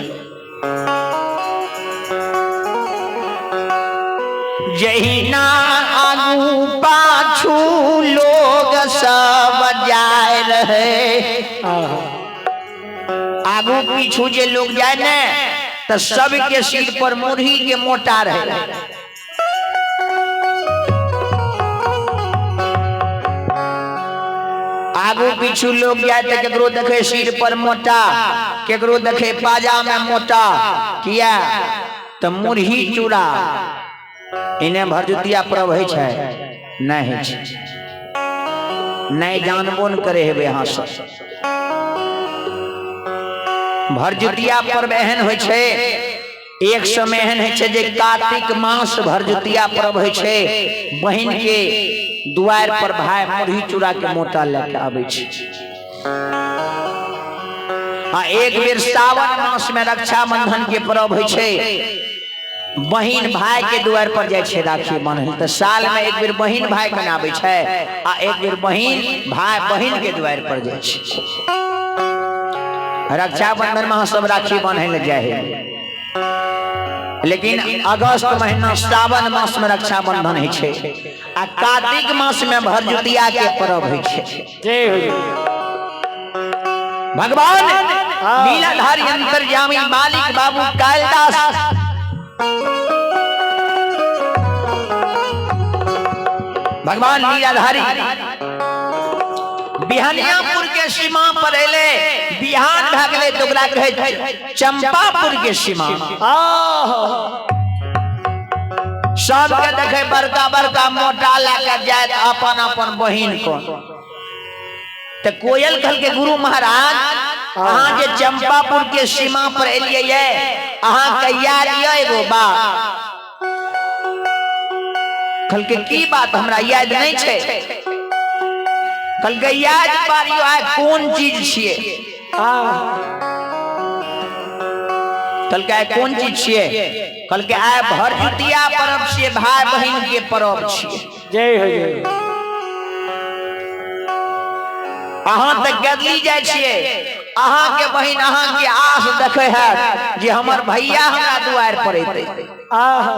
जहिना आगू पाछू लोग सब जाय रहे, आहा आगू पीछू जे लोग जाए ने तो सबके सिर पर मुरही के मोटा रहे। आगू पीछू लोग जाए तो केकरो देखे सिर पर मोटा, केकरो देखे पाजा में मोटा, किया तो मुरही चूड़ा इन्हें भरदुतिया पर्व होइ छै नहि होइ छै, नहि जानबो न करे हेबै अहाँ सब। भरदुतिया पर्व एहन होइ छै, एक समय एहन होइ छै जे कार्तिक मास भरदुतिया पर्व होइ छै, बहिन के दुआर पर भाई मुरही चूड़ा के मोटा लए के आबै छै। आ एक बेर सावन मास में रक्षाबंधन के पर्व होइ छै, बहिन भाई के दुआर पर जाइ छै राखी बान्है, तऽ साल में एक बेर बहिन भाई के आबै छै आ एक बेर बहिन भाई बहिन के दुआर पर जाइ छै। रक्षाबंधन में अहाँ सब राखी बान्है लए जाइ है, लेकिन अगस्त महीना सावन मास में रक्षाबंधन होइ छै आ कार्तिक मास में भरदुतिया के पर्व होइ छै। जय हो जय। भगवान लीलाधारी अंतर्यामी मालिक बाबू कालिदास भगवान लीलाधारी बिहानियापुर के सीमा पर एले, बिहान भए गेलै तऽ ओकरा कहै चंपापुर के सीमा। आहा सबके देखे बड़का बड़का मोटा लए के जायत अपन अपन बहिन को। तऽ कोयल कहलकै गुरु महाराज अहाँ जे चंपापुर के सीमा पर एलियै ये अहाँ के याद यऽ एगो बात? कहलकै की बात हमरा याद नहि छै। कहलकै याद पारियो आइ कोन चीज छियै? आहा कहलकै आइ कोन चीज छियै? कहलकै आइ भरदुतिया पर्व छियै, भाय बहिन के पर्व छियै। जय हो जय। अहाँ तऽ गदली जाइ छियै, अहाँ के बहिन अहाँ के आस देखे हैत जे हमर भैया हमरा दुआर पर एतै। आहा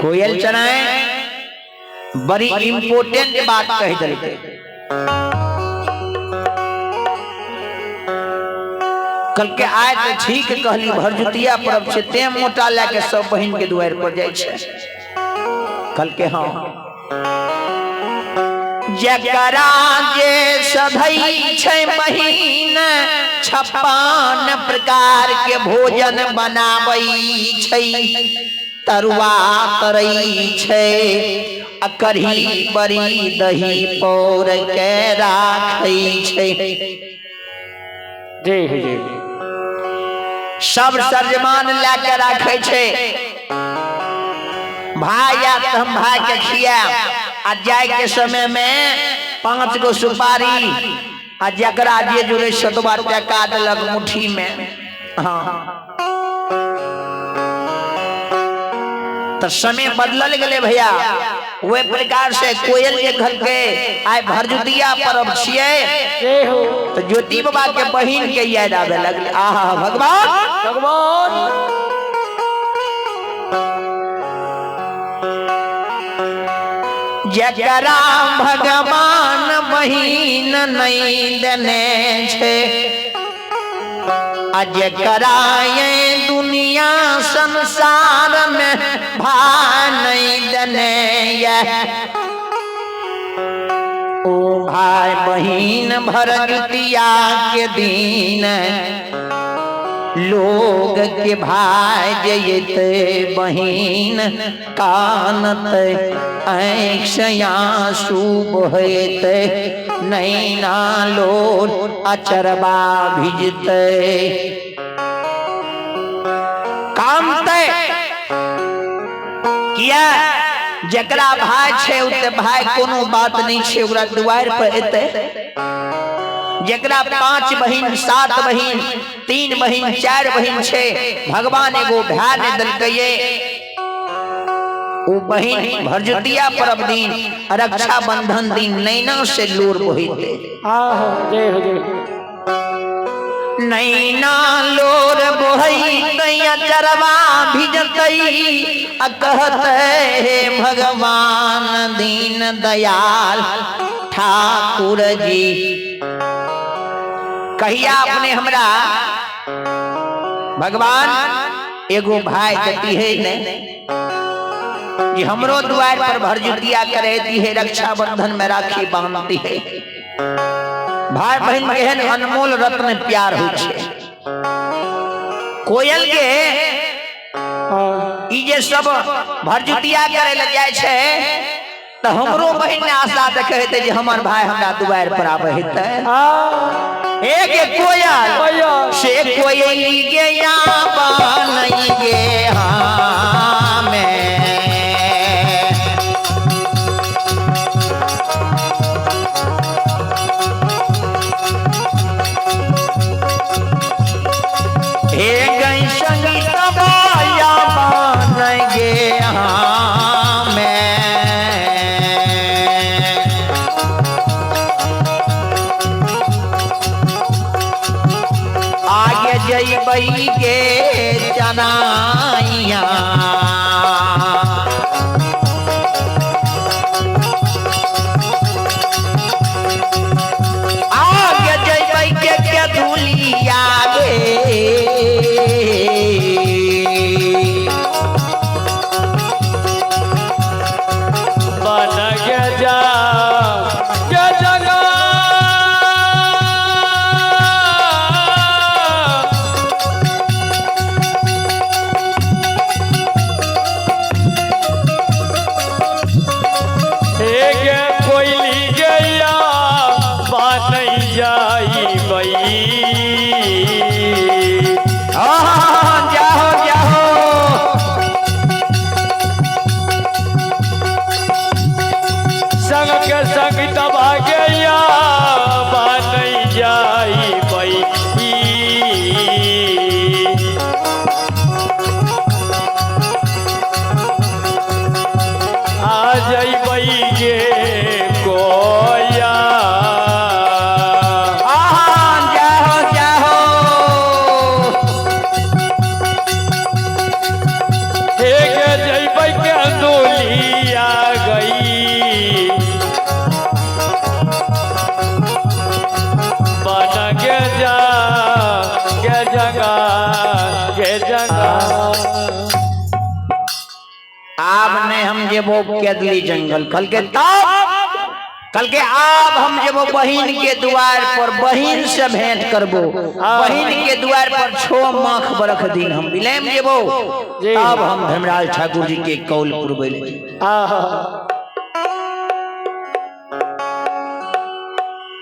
कोयल चनाए बड़ी इम्पोर्टेंट बात कहि देलकै। कहलकै आइ तऽ ठीक कहली भरदुतिया पर्व छै तें मोटा लए के सब बहिन के दुआर पर जाइ छै। कहलकै हँ, जकरा जे सधै छै बहिन 56 प्रकार के भोजन बनाबै छै, तरुआ तरै छै आ कढ़ी बड़ी दही पौर के राखै छै। जय हो जय। सब सर्जमान लए के राखै छै। भाई आयत तऽ हम भाई के खियाएब आ जाय के समय में 5 गो सुपारी आ जकरा जे जुड़े सतबा टका देलक मुट्ठी में। हाँ तऽ समय बदलल गेलै भैया। ओहि प्रकार से कोयल जे कहलकै आइ भरदुतिया पर्व छियै जय हो। तऽ ज्योति बाबा के बहिन के याद आबे लगलै। आहा भगवान भगवान जकरा भगवान बहिन बहिन नहीं देने छै आ जेकरा ये दुनिया संसार में भाई नहीं देने ये ओ भाई बहिन भरजुतिया के दिन लोग के भाई जयते बहिन कानते आँखि से आंसू बहेते नैना लोर अचरबा भिजते कामते किया जकरा भाई छै ओते भाई कोनो बात नहीं छै ओकरा दुआरि पर एते जकरा 5 बहिन 7 बहिन 3 बहिन 4 बहिन छै भगवान एगो भाय ने देलकै ओ बहिन भरजुतिया पर्व दिन रक्षा बंधन दिन नैना से लोर बहिते। आहो जय हो जय हो। नैना लोर बहैते चरवा भिजतै आ कहते हे भगवान दीन दयाल ठाकुर जी कहिया अपने हमरा भगवान एगो भाई देती है ने कि हमरो द्वार पर भरजुतिया करेती है रक्षा बंधन में राखी बांधती है। भाई बहन केहन अनमोल रत्न प्यार हो छे। कोयल के ई जे सब भरजुतिया करे ल जाय छे त हमरो बहन ने आशा देखे हेतै जे हमर भाई हमरा दुआर पर आबै हेतै। एक कोयल से कोयली गया बानई गे हमें हे गई संगीत बाया बान गे हमें आगे जइबई गे चनाइया आगे जइबई के केदुलिया गे बन गे जा गे जगा हे गे कोयली गया बात जाई बई। हाँ, जाहो जाहो संग के संग दबा गया बात जाई बई। आ जइबई गे कोया आहा, जाहो जाहो हे गे जइबई के दुलिया गई बन गे जा गे जगा गे जगा। आब ने हम जेबो केदली जंगल कल के तब कल के आब हम जेबो बहिन के द्वार पर बहिन से भेंट करबो बहिन के द्वार पर 6 माख बरख दिन हम बिलेम जेबो जी। तब हम धर्मराज ठाकुर जी के कौल पुरबै ले जेबो। आहा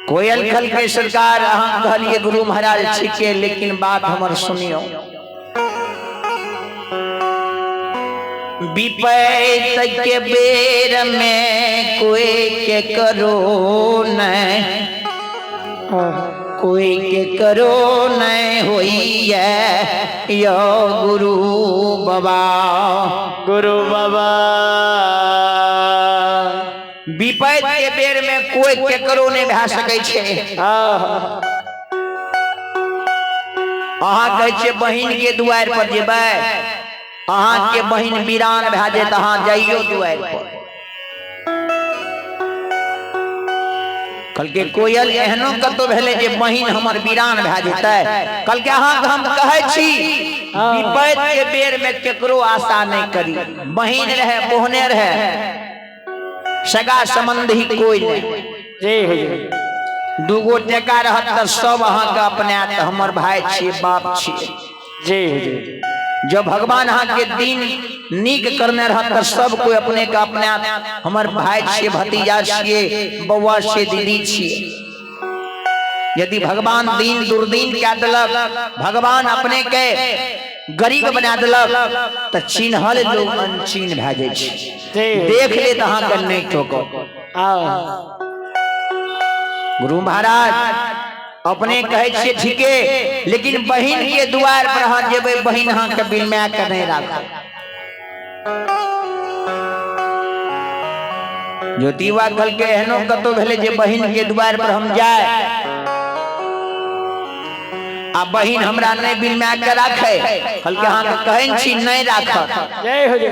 कोयल खल के सरकार अहाँ कहलिए गुरु महाराज छिके लेकिन बात हमर सुनियो विपैत के बेर में कोई के करो नहीं कोई के करो नहीं होई है यो गुरु बाबा गुरु बाबा विपैत के बेर में कोई के करो नहीं भए सकै छै। आहा अहाँ कहै छियै बहिन के दुआरि पर जेबै अहाँ के बहिन वीरान भए जायत अहाँ जाइयो दुआरि पर। कहलकै कोयल एहनो कतौ भेलै जे बहिन हमर वीरान भए जेतै? कहलकै अहाँके हम कहै छी, विपैत के बेर में केकरो आशा नहीं करी। बहिन रहे, बोहने रहे, सगा संबंधी कोई नहीं। जी हुजूर। दूगो टका रहत तऽ सब अहाँके अपने हमर भाई छियै, बाप छियै। जी हुजूर। जब भगवान अहाँके दिन नीक करने रहत तऽ सब कोई अपने के अपने हमर भाई छियै, भतीजा छियै, बौआ छियै, दीदी छियै। यदि भगवान दिन दुर्दिन कए देलक, भगवान अपने के गरीब बना देलक, तऽ चिन्हल लोग अनचिन्ह भए जाइ छै। देख ले तऽ अहाँके नहि ठोकत। गुरु महाराज अपने कहै छियै ठीके, लेकिन बहिन के दुआर पर अहाँ जेबै, बहिन अहाँके बिलमा के नहीं राखत। ज्योतिबा कहलकै एहनो कतौ भेलै जे बहिन के दुआर पर हम जाय आ बहिन हमरा नहीं बिलमा के राखे? कहलकै अहाँके कहै छी नहीं राखत। जय हो जय।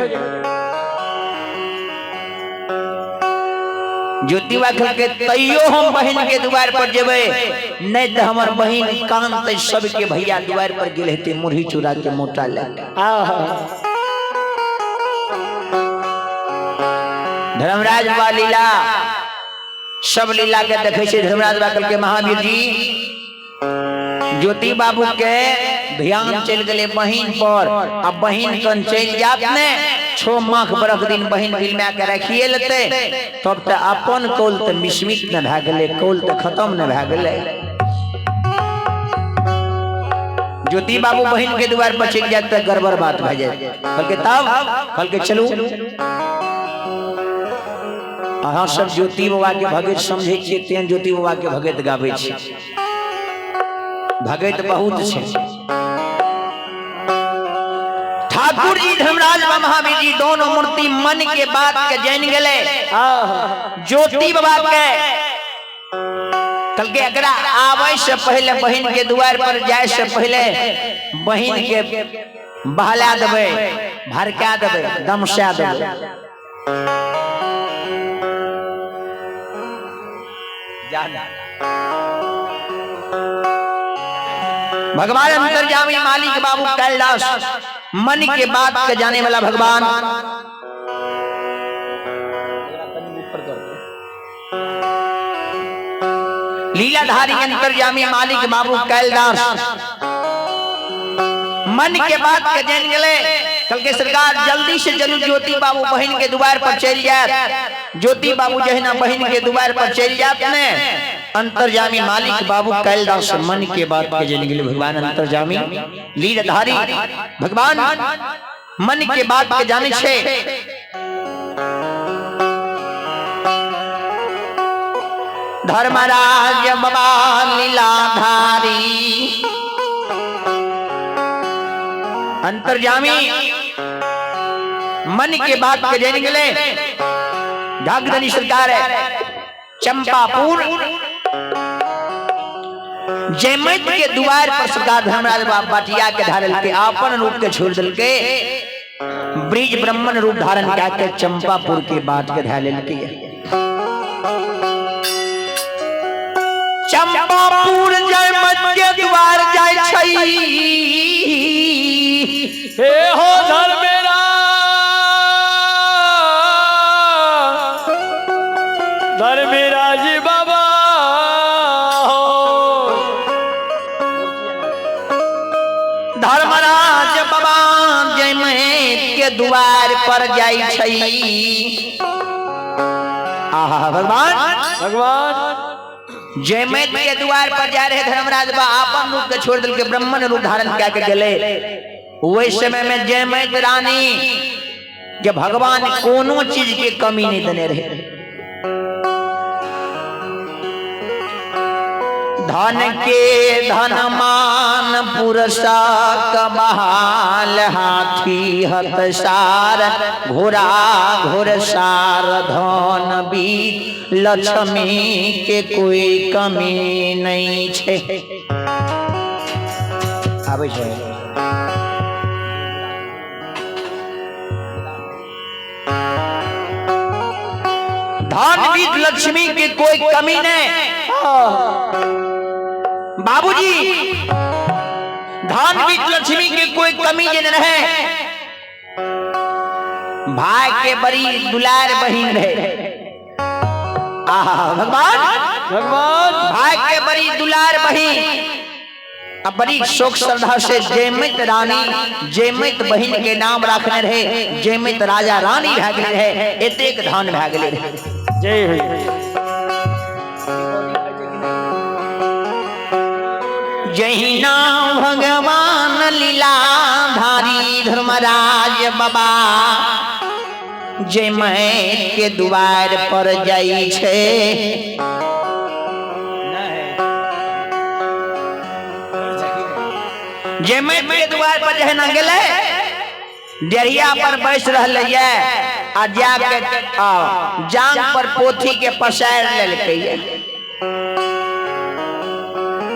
ज्योतिबा कहलकै तैयो हम बहिन के दुआर पर जेबै, नहीं तऽ हमर बहिन कानतै, सबके भैया दुआर पर गेल हेतै मुरही चूड़ा के मोटा लए के। धर्मराज बा लीला सब लीला के देखै छै। धर्मराज बा कहलकै महावीर जी, ज्योति बाबू के ध्यान चलि गेलै बहिन पर, आ बहिन कन चलि जात ने 6 माख बरख दिन बहिन बिलमा के रखिए लेतै, तब तऽ अपन कौल तऽ मिश्मित न भए गेलै, कौल तऽ खत्म न भए गेलै। ज्योति बाबू बहिन के दुआर पर चलि जात तऽ गड़बड़ बात भए जायत। कहलकै तब, कहलकै चलू। अहाँ सब ज्योति बाबा के भगत समझै छियै, तें ज्योति बाबा के भगत गाबै छी। भगत बहुत छै। ठाकुर जी धर्मराज महावीर जी दोनों मूर्ति मन के बात के जान गेले। ज्योति बाबा के कहलकै एकरा आबै से पहले, बहिन के दुआर पर जाय से पहले बहिन के बहला देबै, भड़का देबै, दमसा देबै। भगवान अंतर्यामी मालिक बाबू कैलाश मन के बात के जाने वाला भगवान। लीलाधारी अंतर्यामी मालिक बाबू कैलाश मन के बात के जान गए। कल के सरकार जल्दी से जल्दी ज्योति बाबू बहन के द्वार पर चल जाए। ज्योति बाबू जहिना बहन के द्वार पर चल जात ने, अंतर्यामी मालिक बाबू कैलाश मन के बात के जान गए। भगवान अंतर्यामी लीलाधारी भगवान मन के बात के जाने छे। धर्मराज बाबा लीलाधारी अंतर्यामी मन के बात के जान गए। ढाकधनी सरकार है चंपापुर जयमत के द्वार पर सरकार धर्मराज बाबा बटिया के धारल के आपन रूप के छोड़ दिल के ब्रिज ब्राह्मण रूप धारण के चंपापुर के बाट के धारल के चंपापुर जयमत के द्वार जाय छै। हे हो धर्मेरा धर्मेराज बाबा हो। धर्मराज बाबा जयमत के द्वार पर जाय छै। आहा भगवान भगवान जयमत के द्वार पर जा रहे धर्मराज बा आपन रूप के छोड़ दिल के ब्राह्मण रूप धारण क्या के गेले। वही समय में जयमत रानी के भगवान कोनो चीज के कमी नहीं देने रहे। धन के धनमान पुरुषा कबहाल हाथी हतसार घोड़ा घोड़सार धन भी लक्ष्मी के कोई कमी नहीं छे। आबै छै धन बीत लक्ष्मी के कोई कमी नहीं। बाबूजी धन बीत लक्ष्मी के कोई कमी जे नहीं रहे। भाई के बड़ी दुलार बहिन रहे। आहा भगवान भगवान। भाई के बड़ी दुलार बहिन अब बड़ी शोक श्रद्धा से जयमित रानी जयमित बहिन के नाम रखने रहे। जयमित राजा रानी भए गेल रहे, एतेक धन भए गेल रहे। जय हो। जहिना भगवान लीला धारी धर्मराज बाबा जयमैत के दुआर पर जाई छे। जयमैत के दुआर पर जहिना गेलै डेरिया पर बैस रहलै ये आ जाके जांग पर पोथी के पसारि लेलकै ये।